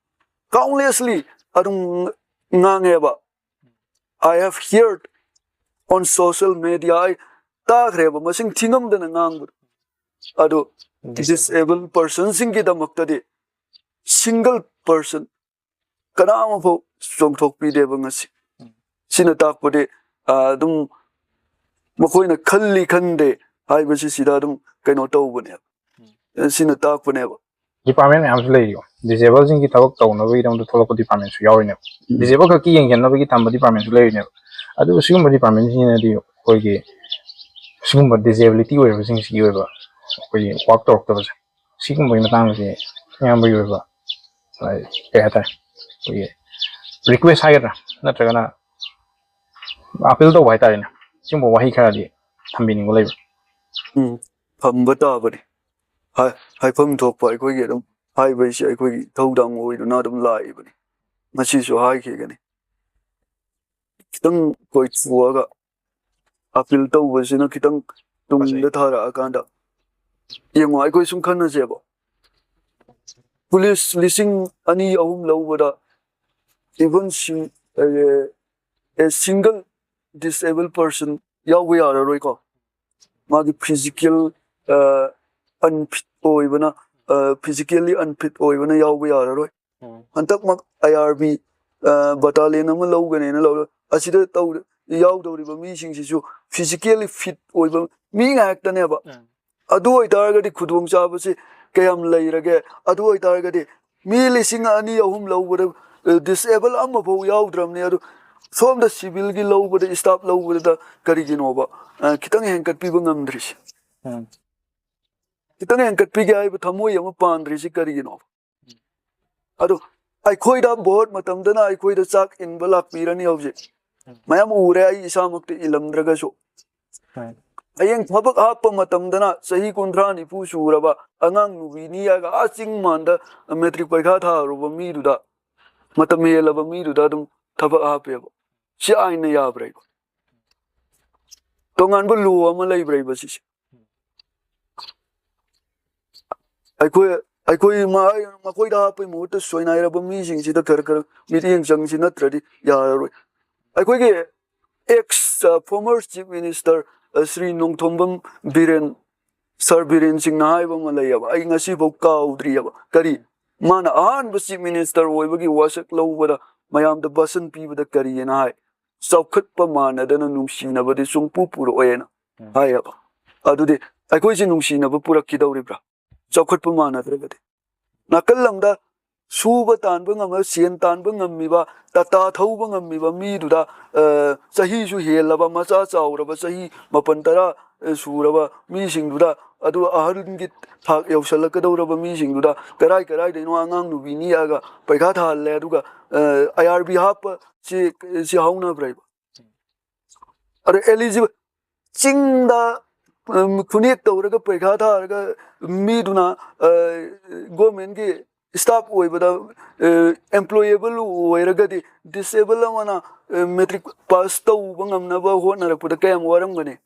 ꯀꯥꯎꯟꯂꯦꯁꯂꯤ ꯑꯗꯨꯝ ꯉꯥꯡꯉꯦꯕ꯫ I have heard on social media, ꯑꯩ ꯇꯥꯈ꯭ꯔꯦꯕ ꯃꯁꯤꯡ ꯊꯤꯉꯝꯗꯅ ꯉꯥꯡꯕꯗꯣ꯫ ꯑꯗꯣ ꯗꯤꯁꯦꯕꯜ ꯄꯔꯁꯟꯁꯤꯡꯒꯤꯗꯃꯛꯇꯗꯤ ꯁꯤꯡꯒꯜ ꯄꯔꯁꯟ ꯀꯅꯥ ꯑꯃꯐꯥꯎ ꯆꯣꯡꯊꯣꯛꯄꯤꯗꯦꯕ ꯉꯁꯤ꯫ ꯁꯤꯅ ꯇꯥꯛꯄꯗꯤ ꯑꯗꯨꯝ ꯃꯈꯣꯏꯅ ꯈꯜꯂꯤ ꯈꯟꯗꯦ ꯍꯥꯏꯕꯁꯤ ꯁꯤꯗ ꯑꯗꯨꯝ ꯀꯩꯅꯣ ꯇꯧꯕꯅꯦꯕ꯫ ꯁꯤꯅ ꯇꯥꯛꯄꯅꯦꯕ꯫ ꯗꯤꯄꯥꯔꯠꯃꯦꯟ ꯃꯌꯥꯝꯁꯨ ꯂꯩꯔꯤꯀꯣ, ꯗꯤꯁꯦꯕꯜꯁꯤꯡꯒꯤ ꯊꯕꯛ ꯇꯧꯅꯕꯒꯤꯗꯃꯛꯇ ꯊꯣꯛꯂꯛꯄ ꯗꯤꯄꯥꯔꯠꯃꯦꯟꯁꯨ ꯌꯥꯎꯔꯤꯅꯦꯕ. ꯗꯤꯁꯦꯕꯜ ꯈꯛꯀꯤ ꯌꯦꯡꯁꯤꯟꯅꯕꯒꯤ ꯊꯝꯕ ꯗꯤꯄꯥꯔꯠꯃꯦꯟꯁꯨ ꯂꯩꯔꯤꯅꯦꯕ. ꯑꯗꯨꯕꯨ ꯁꯤꯒꯨꯝꯕ ꯗꯤꯄꯥꯔꯠꯃꯦꯟꯁꯤꯡꯅꯗꯤ ꯑꯩꯈꯣꯏꯒꯤ ꯁꯤꯒꯨꯝꯕ ꯗꯤꯁꯦꯕꯤꯂꯤꯇꯤ ꯑꯣꯏꯔꯕꯁꯤꯡꯁꯤꯒꯤ ꯑꯣꯏꯕ ꯑꯩꯈꯣꯏꯒꯤ ꯋꯥꯛ ꯇꯧꯔꯛꯇꯕꯁꯦ, ꯁꯤꯒꯨꯝꯕꯒꯤ ꯃꯇꯥꯡꯗꯗꯤ ꯏꯌꯥꯝꯕꯒꯤ ꯑꯣꯏꯕ, ꯀꯩ ꯍꯥꯏꯇꯥꯔꯦ, ꯑꯩꯈꯣꯏꯒꯤ ꯔꯤꯀ꯭ꯋꯦꯁ ꯍꯥꯏꯒꯗ꯭ꯔꯥ, ꯅꯠꯇ꯭ꯔꯒꯅ ꯑꯄꯤꯜ ꯇꯧꯕ ꯍꯥꯏꯇꯥꯔꯦꯅꯦ, ꯁꯤꯒꯨꯝꯕ ꯋꯥꯍꯩ ꯈꯔꯗꯤ ꯊꯝꯕꯤꯅꯤꯡꯕ ꯂꯩꯕ꯭ꯔꯥ? ꯎꯝ, ꯊꯝꯕ ꯇꯥꯕꯅꯤ꯫ ꯍꯥꯏ- ꯍꯥꯏꯐꯝ ꯊꯣꯛꯄ ꯑꯩꯈꯣꯏꯒꯤ ꯑꯗꯨꯝ ꯍꯥꯏꯕ ꯍꯥꯏꯁꯦ ꯑꯩꯈꯣꯏꯒꯤ ꯏꯊꯧꯗꯥꯡ ꯑꯣꯏꯗꯨꯅ ꯑꯗꯨꯝ ꯂꯥꯛꯏꯕꯅꯤ꯫ ꯉꯁꯤꯁꯨ ꯍꯥꯏꯈꯤꯒꯅꯤ꯫ ꯈꯤꯇꯪ ꯀꯣꯏꯊꯣꯛꯑꯒ ꯑꯄꯤꯜ ꯇꯧꯕꯁꯤꯅ ꯈꯤꯇꯪ ꯇꯨꯡꯗ ꯊꯥꯔꯛꯑꯀꯥꯟꯗ ꯌꯦꯡꯉꯣ, ꯑꯩꯈꯣꯏ ꯁꯨꯝ ꯈꯟꯅꯁꯦꯕ꯫ ꯄꯨꯂꯤꯁ ꯂꯤꯁꯤꯡ ꯑꯅꯤ ꯑꯍꯨꯝ ꯂꯧꯕꯗ even ꯁꯤꯡ ꯑꯦ ꯁꯤꯡꯒꯜ ꯗꯤꯁꯦꯕꯜ ꯄꯔꯁꯟ ꯌꯥꯎꯕ ꯌꯥꯔꯔꯣꯏꯀꯣ꯫ ꯃꯥꯒꯤ ꯐꯤꯖꯤꯀꯦꯜ ꯑꯟꯐꯤꯠ ꯑꯣꯏꯕꯅ, ꯐꯤꯖꯤꯀꯦꯜꯂꯤ ꯑꯟꯐꯤꯠ ꯑꯣꯏꯕꯅ ꯌꯥꯎꯕ ꯌꯥꯔꯔꯣꯏ꯫ ꯍꯟꯗꯛꯃꯛ ꯑꯥꯏ ꯑꯥꯔ ꯕꯤ ꯕꯇꯥꯂꯤꯌꯟ ꯑꯃ ꯂꯧꯒꯅꯦꯅ ꯂꯧꯔ ꯑꯁꯤꯗ ꯇꯧ ꯌꯥꯎꯗꯧꯔꯤꯕ ꯃꯤꯁꯤꯡꯁꯤꯁꯨ ꯐꯤꯖꯤꯀꯦꯜꯂꯤ ꯐꯤꯠ ꯑꯣꯏꯕ ꯃꯤ ꯉꯥꯛꯇꯅꯦꯕ꯫ ꯎꯝ. ꯑꯗꯨ ꯑꯣꯏꯇꯥꯔꯒꯗꯤ ꯈꯨꯗꯣꯡꯆꯥꯕꯁꯤ ꯀꯌꯥꯝ ꯂꯩꯔꯒꯦ? ꯑꯗꯨ ꯑꯣꯏꯇꯥꯔꯒꯗꯤ ꯃꯤ ꯂꯤꯁꯤꯡ ꯑꯅꯤ ꯑꯍꯨꯝ ꯂꯧꯕꯗ ꯗꯤꯁꯑꯦꯕꯜ ꯑꯃꯐꯥꯎ ꯌꯥꯎꯗ꯭ꯔꯕꯅꯤ꯫ ꯑꯗꯨ ꯁꯣꯝꯗ ꯁꯤꯚꯤꯜꯒꯤ ꯂꯧꯕꯗ, ꯏꯁꯇꯥꯐ ꯂꯧꯕꯗ ꯀꯔꯤꯒꯤꯅꯣꯕ ꯑ, ꯈꯤꯇꯪ ꯍꯦꯟꯀꯠꯄꯤꯕ ꯉꯝꯗ꯭ꯔꯤꯁꯦ? ꯎꯝ. ꯈꯤꯇꯪ ꯍꯦꯟꯀꯠꯄꯤꯒꯦ ꯍꯥꯏꯕ ꯊꯃꯣꯏ ꯑꯃ ꯄꯥꯟꯗ꯭ꯔꯤꯁꯤ ꯀꯔꯤꯒꯤꯅꯣ? ꯑꯗꯣ ꯑꯩꯈꯣꯏꯗ ꯚꯣꯠ ꯃꯇꯝꯗꯅ ꯑꯩꯈꯣꯏꯗ ꯆꯥꯛ ꯏꯟꯕ ꯂꯥꯛꯄꯤꯔꯅꯤ ꯍꯧꯖꯤꯛ꯫ ꯃꯌꯥꯝ ꯎꯔꯦ, ꯑꯩ ꯏꯁꯥꯃꯛꯇꯤ ꯏꯜꯂꯝꯗ꯭ꯔꯒꯁꯨ꯫ ꯍꯣꯏ. ꯍꯌꯦꯡ ꯊꯕꯛ ꯍꯥꯞꯄ ꯃꯇꯝꯗꯅ ꯆꯍꯤ ꯀꯨꯟꯊ꯭ꯔꯥ ꯅꯤꯐꯨ ꯁꯨꯔꯕ ꯑꯉꯥꯡ ꯅꯨꯕꯤꯅꯤ ꯍꯥꯏꯔꯒ ꯑꯥ ꯆꯤꯡ ꯃꯥꯟꯗ ꯃꯦꯇ꯭ꯔꯤꯛ ꯄꯔꯤꯈꯥ ꯊꯥꯔꯨꯕ ꯃꯤꯗꯨꯗ, ꯃꯇꯝ ꯍꯦꯜꯂꯕ ꯃꯤꯗꯨꯗ ꯑꯗꯨꯝ ꯊꯕꯛ ꯍꯥꯞꯄꯦꯕ꯫ ꯁꯤ ꯑꯥꯏꯟꯅ ꯌꯥꯕ꯭ꯔꯥ? ꯇꯣꯉꯥꯟꯕ ꯂꯣ ꯑꯃ ꯂꯩꯕ꯭ꯔꯥ ꯁꯤꯁꯦ? ꯑꯩꯈꯣꯏ ꯑꯩꯈꯣꯏ ꯃ- ꯃꯈꯣꯏꯗ ꯍꯥꯞꯄꯩ ꯃꯍꯨꯠꯇ ꯁꯣꯏꯅꯥꯏꯔꯕ ꯃꯤꯁꯤꯡꯁꯤꯗ ꯈꯔ ꯈꯔ ꯃꯤꯠꯌꯦꯡ ꯆꯪꯁꯤ, ꯅꯠꯇ꯭ꯔꯗꯤ ꯌꯥꯔꯔꯣꯏ꯫ ꯑꯩꯈꯣꯏꯒꯤ ex former chief minister Shri Nongthombam Biren, ꯁꯥꯔ ꯕꯤꯔꯦꯟ ꯁꯤꯡꯅ ꯍꯥꯏꯕ ꯑꯃ ꯂꯩꯌꯦꯕ, ꯑꯩ ꯉꯁꯤꯐꯥꯎ ꯀꯥꯎꯗ꯭ꯔꯤꯑꯕ꯫ ꯀꯔꯤ? ꯃꯥꯅ ꯑꯍꯥꯟꯕ ꯆꯤꯐ ꯃꯤꯅꯤꯁꯇꯔ ꯑꯣꯏꯕꯒꯤ ꯋꯥꯁꯛ ꯂꯧꯕꯗ, ꯃꯌꯥꯝꯗ ꯕꯁꯟ ꯄꯤꯕꯗ ꯀꯔꯤꯅ ꯍꯥꯏ? "ꯆꯥꯎꯈꯠꯄ ꯃꯥꯟꯅꯗꯅ ꯅꯨꯡꯁꯤꯅꯕꯗꯤ ꯁꯨꯡꯄꯨ ꯄꯨꯔꯛꯑꯣꯏꯅ" ꯎꯝ. ꯍꯥꯏꯌꯦꯕ꯫ ꯑꯗꯨꯗꯤ ꯑꯩꯈꯣꯏꯁꯦ ꯅꯨꯡꯁꯤꯅꯕ ꯄꯨꯔꯛꯈꯤꯗꯧꯔꯤꯕ꯭ꯔꯥ, ꯆꯥꯎꯈꯠꯄ ꯃꯥꯟꯅꯗ꯭ꯔꯒꯗꯤ? ꯅꯥꯀꯜ ꯂꯝꯗ ꯁꯨꯕ ꯇꯥꯟꯕ ꯉꯝꯃ, ꯁꯦꯟ ꯇꯥꯟꯕ ꯉꯝꯃꯤꯕ, ꯇꯥꯇꯥ ꯊꯧꯕ ꯉꯝꯃꯤꯕ ꯃꯤꯗꯨꯗ, ꯑ, ꯆꯍꯤꯁꯨ ꯍꯦꯜꯂꯕ, ꯃꯆꯥ ꯆꯥꯎꯔꯕ, ꯆꯍꯤ ꯃꯥꯄꯟ ꯇꯔꯥ, ꯑ, ꯁꯨꯔꯕ ꯃꯤꯁꯤꯡꯗꯨꯗ, ꯑꯗꯨ ꯑꯍꯜꯒꯤ ꯊꯥꯛ ꯌꯧꯁꯜꯂꯛꯀꯗꯧꯔꯕ ꯃꯤꯁꯤꯡꯗꯨꯗ ꯀꯔꯥꯏ ꯀꯔꯥꯏꯗꯩꯅꯣ ꯑꯉꯥꯡ ꯅꯨꯕꯤ ꯅꯦꯛꯑꯒ ꯄꯩꯈꯥ ꯊꯥꯍꯜꯂꯦ, ꯑꯗꯨꯒ, ꯑ, ꯑꯥꯏ ꯑꯥꯔ ꯕꯤ ꯍꯥꯞꯄ ꯁꯤ, ꯁꯤ ꯍꯧꯅꯕ꯭ꯔꯥ? ꯑꯗ ꯑꯦꯂꯤꯖꯤꯕꯜ, ꯆꯤꯡꯗ, ꯎꯝ, ꯈꯨꯅꯦꯛ ꯇꯧꯔꯒ ꯄꯩꯈꯥ ꯊꯥꯔꯒ ꯃꯤꯗꯨꯅ, ꯑ, ꯒꯣꯔꯃꯦꯟꯒꯤ ꯏꯁꯇꯥꯐ ꯑꯣꯏꯕꯗ, ꯑ, ꯑꯦꯝꯄ꯭ꯂꯣꯌꯦꯕꯜ ꯑꯣꯏꯔꯒꯗꯤ ꯗꯤꯁꯑꯦꯕꯜ ꯑꯃꯅ, ꯑ, ꯃꯦꯇ꯭ꯔꯤꯛ ꯄꯥꯁ ꯇꯧꯕ ꯉꯝꯅꯕ ꯍꯣꯠꯅꯔꯛꯄꯗ ꯀꯌꯥꯝ ꯋꯥꯔꯝꯒꯅꯤ?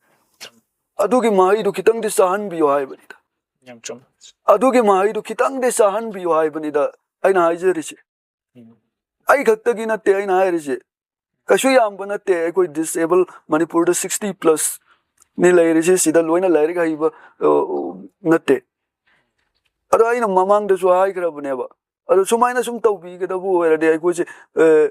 ꯑꯗꯨꯒꯤ ꯃꯍꯩꯗꯨ ꯈꯤꯇꯪꯗꯤ ꯆꯥꯍꯟꯕꯤꯌꯨ ꯍꯥꯏꯕꯅꯤꯗ꯫ ꯌꯥꯝ ꯆꯨꯝꯃꯦ. ꯑꯗꯨꯒꯤ ꯃꯍꯩꯗꯨ ꯈꯤꯇꯪꯗꯤ ꯆꯥꯍꯟꯕꯤꯌꯨ ꯍꯥꯏꯕꯅꯤꯗ ꯑꯩꯅ ꯍꯥꯏꯖꯔꯤꯁꯦ꯫ ꯎꯝ. ꯑꯩ ꯈꯛꯇꯒꯤ ꯅꯠꯇꯦ ꯑꯩꯅ ꯍꯥꯏꯔꯤꯁꯦ, ꯀꯩꯁꯨ ꯌꯥꯝꯕ ꯅꯠꯇꯦ꯫ ꯑꯩꯈꯣꯏ ꯗꯤꯁꯑꯦꯕꯜ ꯃꯅꯤꯄꯨꯔꯗ ꯁꯤꯛꯁꯇꯤ ꯄ꯭ꯂꯁꯅꯤ ꯂꯩꯔꯤꯁꯦ, ꯁꯤꯗ ꯂꯣꯏꯅ ꯂꯥꯏꯔꯤꯛ ꯍꯩꯕ, ꯑ, ꯅꯠꯇꯦ꯫ ꯑꯗꯣ ꯑꯩꯅ ꯃꯃꯥꯡꯗꯁꯨ ꯍꯥꯏꯈ꯭ꯔꯕꯅꯦꯕ, ꯑꯗꯣ ꯁꯨꯃꯥꯏꯅ ꯁꯨꯝ ꯇꯧꯕꯤꯒꯗꯕ ꯑꯣꯏꯔꯗꯤ ꯑꯩꯈꯣꯏꯁꯦ, ꯑ,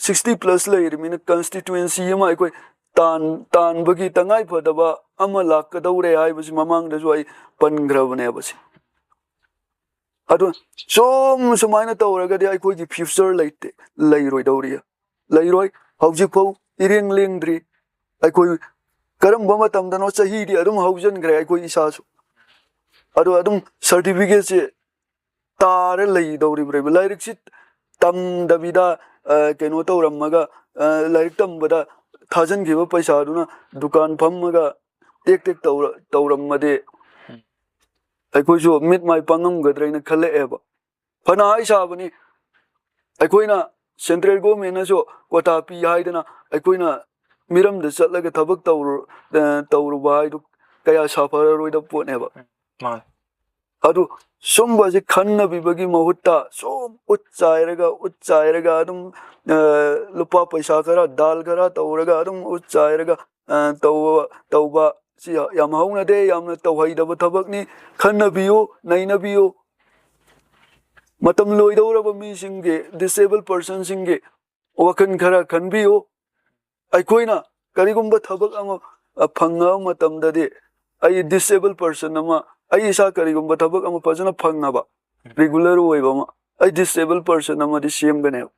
sixty plus ꯂꯩꯔꯤꯕꯅꯤꯅ constituency ꯑꯃ ꯑꯩꯈꯣꯏ ꯇꯥꯟ-, ꯇꯥꯟꯕꯒꯤ ꯇꯉꯥꯏ ꯐꯗꯕ ꯑꯃ ꯂꯥꯛꯀꯗꯧꯔꯦ ꯍꯥꯏꯕꯁꯤ ꯃꯃꯥꯡꯗꯁꯨ ꯑꯩ ꯄꯟꯈ꯭ꯔꯕꯅꯦꯕ ꯁꯤ꯫ ꯑꯗꯨ ꯁꯨꯝ ꯁꯨꯃꯥꯏꯅ ꯇꯧꯔꯒꯗꯤ ꯑꯩꯈꯣꯏꯒꯤ future ꯂꯩꯇꯦ, ꯂꯩꯔꯣꯏꯗꯧꯔꯤ, ꯂꯩꯔꯣꯏ꯫ ꯍꯧꯖꯤꯛꯐꯥꯎ ꯏꯔꯦꯡ ꯂꯦꯡꯗ꯭ꯔꯤ꯫ ꯑꯩꯈꯣꯏ ꯀꯔꯝꯕ ꯃꯇꯝꯗꯅꯣ ꯆꯍꯤꯗꯤ ꯑꯗꯨꯝ ꯍꯧꯖꯤꯟꯈ꯭ꯔꯦ ꯑꯩꯈꯣꯏ ꯏꯁꯥꯁꯨ꯫ ꯑꯗꯣ ꯑꯗꯨꯝ certificate ꯁꯦ ꯇꯥꯔ ꯂꯩꯗꯧꯔꯤꯕ꯭ꯔꯥ? ꯂꯥꯏꯔꯤꯛꯁꯤ ꯇꯝꯗꯕꯤꯗ, ꯑ, ꯀꯩꯅꯣ ꯇꯧꯔꯝꯃꯒ, ꯑ, ꯂꯥꯏꯔꯤꯛ ꯇꯝꯕꯗ ꯊꯥꯖꯤꯟꯈꯤꯕ ꯄꯩꯁꯥꯗꯨꯅ ꯗꯨꯀꯥꯟ ꯐꯝꯃꯒ ꯇꯦꯛ ꯇꯦꯛ ꯇꯧꯔ-, ꯇꯧꯔꯝꯃꯗꯤ ꯑꯩꯈꯣꯏꯁꯨ ꯃꯤꯠ ꯃꯥꯏ ꯄꯥꯡꯉꯝꯒꯗ꯭ꯔꯥ ꯍꯥꯏꯅ ꯈꯜꯂꯛꯑꯦꯕ꯫ ꯐꯅ ꯍꯥꯏ ꯁꯥꯕꯅꯤ, ꯑꯩꯈꯣꯏꯅ central government ꯅꯁꯨ quota ꯄꯤ ꯍꯥꯏꯗꯅ ꯑꯩꯈꯣꯏꯅ ꯃꯤꯔꯝꯗ ꯆꯠꯂꯒ ꯊꯕꯛ ꯇꯧꯔꯨ-, ꯑ, ꯇꯧꯔꯨꯕ ꯍꯥꯏꯗꯨ ꯀꯌꯥ ꯁꯥꯐꯔꯔꯣꯏꯗꯕ ꯄꯣꯠꯅꯦꯕ꯫ ꯃꯥꯅꯦ꯫ ꯑꯗꯨ ꯁꯨꯝꯕꯁꯤ ꯈꯟꯅꯕꯤꯕꯒꯤ ꯃꯍꯨꯠꯇ ꯁꯨꯝ ꯎꯠ ꯆꯥꯏꯔꯒ, ꯎꯠ ꯆꯥꯏꯔꯒ ꯑꯗꯨꯝ, ꯑ, ꯂꯨꯄꯥ ꯄꯩꯁꯥ ꯈꯔ, ꯗꯥꯜ ꯈꯔ ꯇꯧꯔꯒ ꯑꯗꯨꯝ ꯎꯠ ꯆꯥꯏꯔꯒ, ꯑ, ꯇꯧꯕ, ꯇꯧꯕ ꯁꯤ ꯌꯥꯝ ꯍꯧꯅꯗꯦ, ꯌꯥꯝꯅ ꯇꯧꯍꯩꯗꯕ ꯊꯕꯛꯅꯤ꯫ ꯈꯟꯅꯕꯤꯌꯨ, ꯅꯩꯅꯕꯤꯌꯨ꯫ ꯃꯇꯝ ꯂꯣꯏꯗꯧꯔꯕ ꯃꯤꯁꯤꯡꯒꯤ, disabled person ꯁꯤꯡꯒꯤ ꯋꯥꯈꯜ ꯈꯔ ꯈꯟꯕꯤꯌꯨ꯫ ꯑꯩꯈꯣꯏꯅ ꯀꯔꯤꯒꯨꯝꯕ ꯊꯕꯛ ꯑꯃ, ꯑ, ꯐꯪꯉꯕ ꯃꯇꯝꯗꯗꯤ, ꯑꯩ disabled person ꯑꯃ, ꯑꯩ ꯏꯁꯥ ꯀꯔꯤꯒꯨꯝꯕ ꯊꯕꯛ ꯑꯃ ꯐꯖꯅ ꯐꯪꯉꯕ, regular ꯑꯣꯏꯕ ꯑꯃ, ꯑꯩ disabled person ꯑꯃꯗꯤ ꯁꯦꯝꯒꯅꯦꯕ꯫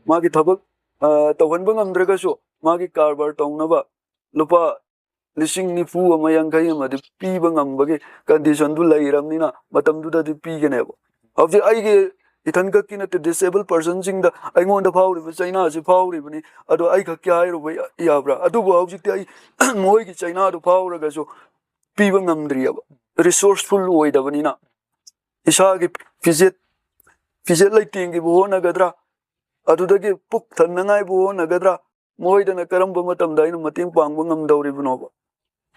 ꯃꯥꯒꯤ ꯊꯕꯛ, ꯑ, ꯇꯧꯍꯟꯕ ꯉꯝꯗ꯭ꯔꯒꯁꯨ ꯃꯥꯒꯤ ꯀꯔꯕꯥꯔ ꯇꯧꯅꯕ ꯂꯨꯄꯥ ꯂꯤꯁꯤꯡ ꯅꯤꯐꯨ ꯑꯃ, ꯌꯥꯡꯈꯩ ꯑꯃꯗꯤ ꯄꯤꯕ ꯉꯝꯕꯒꯤ condition ꯗꯨ ꯂꯩꯔꯕꯅꯤꯅ ꯃꯇꯝꯗꯨꯗꯗꯤ ꯄꯤꯒꯅꯦꯕ꯫ ꯍꯧꯖꯤꯛ ꯑꯩꯒꯤ ꯏꯊꯟꯈꯛꯀꯤ ꯅꯠꯇꯦ, disabled person ꯁꯤꯡꯗ ꯑꯩꯉꯣꯟꯗ ꯐꯥꯎꯔꯤꯕ ꯆꯩꯅꯥꯁꯤ ꯐꯥꯎꯔꯤꯕꯅꯤ꯫ ꯑꯗꯣ ꯑꯩꯈꯛꯀꯤ ꯍꯥꯏꯔꯨꯕ ꯌꯥꯕ꯭ꯔꯥ? ꯑꯗꯨꯕꯨ ꯍꯧꯖꯤꯛꯇꯤ ꯑꯩ ꯃꯈꯣꯏꯒꯤ ꯆꯩꯅꯥꯗꯨ ꯐꯥꯎꯔꯒꯁꯨ ꯄꯤꯕ ꯉꯝꯗ꯭ꯔꯤꯑꯕ, resourceful ꯑꯣꯏꯗꯕꯅꯤꯅ꯫ ꯏꯁꯥꯒꯤ ꯐꯤꯖꯦꯠ, ꯐꯤꯖꯦꯠ ꯂꯩꯇꯦꯡꯒꯤꯕꯨ ꯍꯣꯠꯅꯒꯗ꯭ꯔꯥ, ꯑꯗꯨꯗꯒꯤ ꯄꯨꯛ ꯊꯟꯅꯉꯥꯏꯕꯨ ꯍꯣꯠꯅꯒꯗ꯭ꯔꯥ, ꯃꯈꯣꯏꯗꯅ ꯀꯔꯝꯕ ꯃꯇꯝꯗ ꯑꯩꯅ ꯃꯇꯦꯡ ꯄꯥꯡꯕ ꯉꯝꯗꯧꯔꯤꯕꯅꯣꯕ?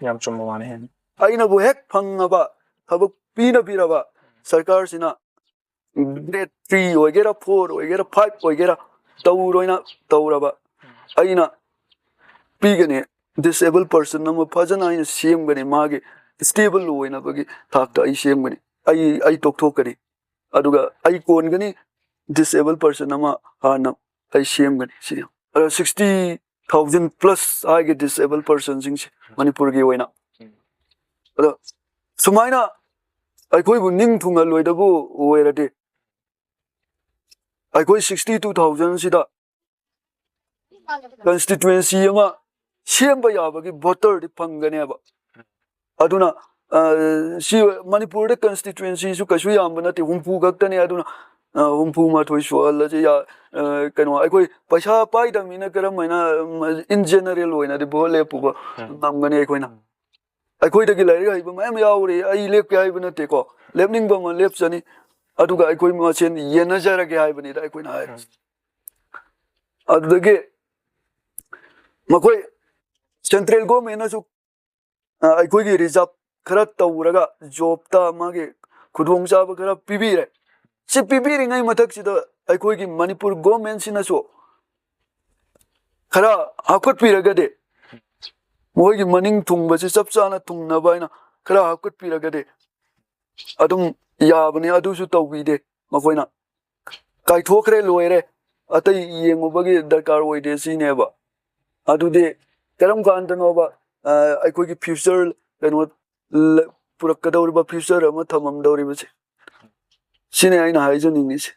ꯌꯥꯝ ꯆꯨꯝꯕ ꯋꯥꯅꯤ ꯍꯦꯟꯅ꯫ ꯑꯩꯅꯕꯨ ꯍꯦꯛ ꯐꯪꯉꯕ, ꯊꯕꯛ ꯄꯤꯅꯕꯤꯔꯕ ꯁꯔꯀꯥꯔꯁꯤꯅ, grade three ꯑꯣꯏꯒꯦꯔꯥ, four ꯑꯣꯏꯒꯦꯔꯥ, five ꯑꯣꯏꯒꯦꯔꯥ, ꯇꯧꯔꯣꯏꯅ ꯇꯧꯔꯕ, ꯑꯩꯅ ꯄꯤꯒꯅꯤ꯫ Disabled person ꯑꯃ ꯐꯖꯅ ꯑꯩꯅ ꯁꯦꯝꯒꯅꯤ, ꯃꯥꯒꯤ stable ꯑꯣꯏꯅꯕꯒꯤ ꯊꯥꯛꯇ ꯑꯩ ꯁꯦꯝꯒꯅꯤ꯫ ꯑꯩ, ꯑꯩ ꯇꯣꯛꯊꯣꯛꯀꯅꯤ꯫ ꯑꯗꯨꯒ ꯑꯩ ꯀꯣꯟꯒꯅꯤ, ꯗꯤꯁꯑꯦꯕꯜ ꯄꯔꯁꯟ ꯑꯃ ꯍꯥꯟꯅ ꯑꯩ ꯁꯦꯝꯒꯅꯤ ꯁꯤꯅꯤ꯫ ꯑꯗꯣ ꯁꯤꯛꯁꯇꯤ ꯊꯥꯎꯖꯟ ꯄ꯭ꯂꯁ ꯍꯥꯏꯒꯦ ꯗꯤꯁꯑꯦꯕꯜ ꯄꯔꯁꯟꯁꯤꯡꯁꯦ ꯃꯅꯤꯄꯨꯔꯒꯤ ꯑꯣꯏꯅ꯫ ꯑꯗꯣ ꯁꯨꯃꯥꯏꯅ ꯑꯩꯈꯣꯏꯕꯨ ꯅꯤꯡ ꯊꯨꯡꯍꯜꯂꯣꯏꯗꯕꯨ ꯑꯣꯏꯔꯗꯤ, ꯑꯩꯈꯣꯏ ꯁꯤꯛꯁꯇꯤ ꯇꯨ ꯊꯥꯎꯖꯟꯁꯤꯗ ꯀꯟꯁꯇꯤꯇ꯭ꯋꯦꯟꯁꯤ ꯑꯃ ꯁꯦꯝꯕ ꯌꯥꯕꯒꯤ ꯚꯣꯇꯔꯗꯤ ꯐꯪꯒꯅꯦꯕ꯫ ꯑꯗꯨꯅ, ꯑ, ꯁꯤ ꯃꯅꯤꯄꯨꯔꯗ ꯀꯟꯁꯇꯤꯇ꯭ꯋꯦꯟꯁꯤꯁꯨ ꯀꯩꯁꯨ ꯌꯥꯝꯕ ꯅꯠꯇꯦ, ꯍꯨꯝꯐꯨ ꯈꯛꯇꯅꯦ꯫ ꯑꯗꯨꯅ, ꯑ, ꯍꯨꯝꯐꯨ ꯃꯥꯊꯣꯏ ꯁꯨꯍꯜꯂꯁꯤ꯫ ꯌꯥ-, ꯑ, ꯀꯩꯅꯣ, ꯑꯩꯈꯣꯏ ꯄꯩꯁꯥ ꯄꯥꯏꯗꯕꯅꯤꯅ ꯀꯔꯝ ꯍꯥꯏꯅ, ꯎꯝ, in general ꯑꯣꯏꯅꯗꯤ ꯚꯣꯠ ꯂꯦꯞꯄꯨꯕ ꯎꯝ꯫ ꯉꯝꯒꯅꯤ ꯑꯩꯈꯣꯏꯅ? ꯑꯩꯈꯣꯏꯗꯒꯤ ꯂꯥꯏꯔꯤꯛ ꯍꯩꯕ ꯃꯌꯥꯝ ꯌꯥꯎꯔꯤ, ꯑꯩ ꯂꯦꯞꯀꯦ ꯍꯥꯏꯕ ꯅꯠꯇꯦꯀꯣ, ꯂꯦꯞꯅꯤꯡꯕ ꯑꯃ ꯂꯦꯞꯆꯅꯤ, ꯑꯗꯨꯒ ꯑꯩꯈꯣꯏ ꯃꯁꯦꯟ ꯌꯦꯟꯅꯖꯔꯒꯦ ꯍꯥꯏꯕꯅꯤꯗ ꯑꯩꯈꯣꯏꯅ ꯍꯥꯏꯔꯤꯁꯦ꯫ ꯑꯗꯨꯗꯒꯤ ꯃꯈꯣꯏ ꯁꯦꯟꯇ꯭ꯔꯦꯜ ꯒꯣꯔꯃꯦꯟꯅꯁꯨ, ꯑ, ꯑꯩꯈꯣꯏꯒꯤ ꯔꯤꯖꯥꯕ ꯈꯔ ꯇꯧꯔꯒ ꯖꯣꯕꯇ ꯃꯥꯒꯤ ꯈꯨꯗꯣꯡꯆꯥꯕ ꯈꯔ ꯄꯤꯕꯤꯔꯦ꯫ ꯁꯤ ꯄꯤꯕꯤꯔꯤꯉꯩ ꯃꯊꯛꯁꯤꯗ ꯑꯩꯈꯣꯏꯒꯤ ꯃꯅꯤꯄꯨꯔ ꯒꯣꯔꯃꯦꯟꯁꯤꯅꯁꯨ ꯈꯔ ꯍꯥꯞꯀꯠꯄꯤꯔꯒꯗꯤ, ꯃꯈꯣꯏꯒꯤ ꯃꯅꯤꯡ ꯊꯨꯡꯕꯁꯤ ꯆꯞ ꯆꯥꯅ ꯊꯨꯡꯅꯕ ꯍꯥꯏꯅ ꯈꯔ ꯍꯥꯞꯀꯠꯄꯤꯔꯒꯗꯤ ꯑꯗꯨꯝ ꯌꯥꯕꯅꯤ꯫ ꯑꯗꯨꯁꯨ ꯇꯧꯕꯤꯗꯦ ꯃꯈꯣꯏꯅ꯫ ꯀꯥꯏꯊꯣꯛꯈ꯭ꯔꯦ, ꯂꯣꯏꯔꯦ, ꯑꯇꯩ ꯌꯦꯡꯉꯨꯕꯒꯤ ꯗꯔꯀꯥꯔ ꯑꯣꯏꯗꯦ ꯁꯤꯅꯦꯕ꯫ ꯑꯗꯨꯗꯤ ꯀꯔꯝ ꯀꯥꯟꯗꯅꯣꯕ, ꯑ, ꯑꯩꯈꯣꯏꯒꯤ ꯐ꯭ꯌꯨꯆꯔ ꯀꯩꯅꯣ ꯂ-, ꯄꯨꯔꯛꯀꯗꯧꯔꯤꯕ, ꯐ꯭ꯌꯨꯆꯔ ꯑꯃ ꯊꯝꯃꯝꯗꯧꯔꯤꯕꯁꯦ? ꯁꯤꯅꯦ ꯑꯩꯅ ꯍꯥꯏꯖꯅꯤꯡꯉꯤꯁꯦ꯫